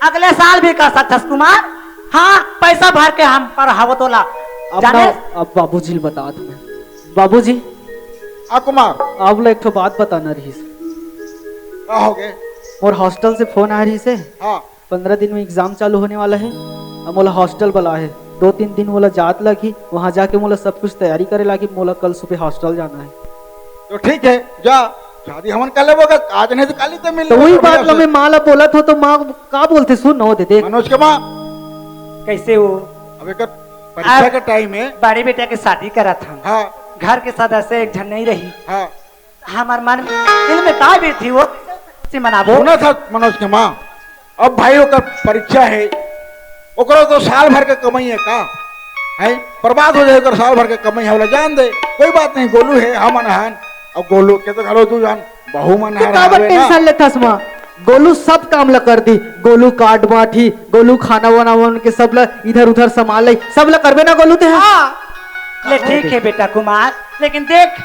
अगले साल भी कर सकथस कुमार। हाँ, पैसा भर के हम पढ़ावत ओला। अब जाने? ना, अब बाबूजी ल बतात हूँ मैं। बाबूजी। हाँ कुमार। आप ला एक ठो बात बताना रहिस। का हो गे? मोर हॉस्टल से फोन आए रहिस हे। हाँ। पंद्रह दिन में exam चालू होने वाला हे। अब मोला हॉस्टल बला हे, दो तीन दिन मोला जात लागी, वहाँ जाके मोला सब कुछ तैयारी करे लागी। मोला कल सुबह हॉस्टल जाना हे। तो ठीक हे, जा, शादी हमन कर लेबो गा, आज नहीं तो काली तो मिल तो लेबो वही गा बात भैया ला से। मैं माँ ला बोलत हूँ, तो माँ का बोलथे, सुन न दे, देख। मनोज के माँ। कैसे हो? अब एकर परीक्षा अब के टाइम हे। बड़े बेटा के शादी करत हन। हाँ। घर के सदस्य एक झन नहीं रही। हाँ। हमर मन में, दिल में का भी थी वो, से मनाबो। सुनत हस मनोज के माँ, अब भाई ओकर परीक्षा हे, ओकरो तो साल भर के कमाई हे का, हैं? बर्बाद हो जाए ओकर साल भर के कमाई हे, ओला जान दे, कोई बात नहीं, गोलू हे, हमन हन, अब गोलू के तो घलो दू जान बहू मन तू हर काबर हवे ना। Tension लेथस माँ? गोलू सब काम ला कर दी, गोलू card बांटही, गोलू खाना वाना बन के सब ला इधर उधर संभाल ले, सब ला करबे ना गोलू ते? हाँ। ले ठीक हे बेटा कुमार, लेकिन देख,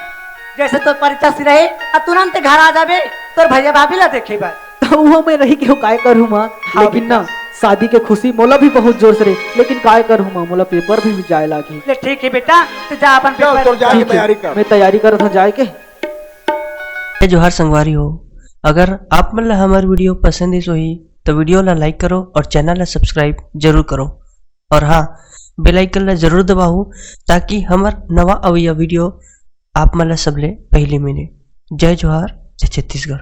जैसे तोर परीक्षा से रहे, अब तुरंत घर आ जाबे, तोर भैया भाभी ला देखे बर। तो वो मैं रही के काय करूँ माँ, हाँ लेकिन बेटा। ना, शादी के खुशी मोला भी बहुत जोर से रही, लेकिन काय करूँ माँ, मोला paper भी जाए लागी। ले ठीक हे बेटा, तो जा अपन चल, paper तोर जाके ठीक हे, तैयारी कर। मैं तैयारी करत हूँ जाए के। जय जोहार संगवारी हो, अगर आप मन ला हमर video पसंद आइस होही, तो video ला like करो और channel ला subscribe जरूर करो। और हाँ, bell icon ला जरूर दबाओ, ताकि हमर नवा अवइया video आप मन ला सबले पहली मिले। जय जोहार, जय छत्तीसगढ़।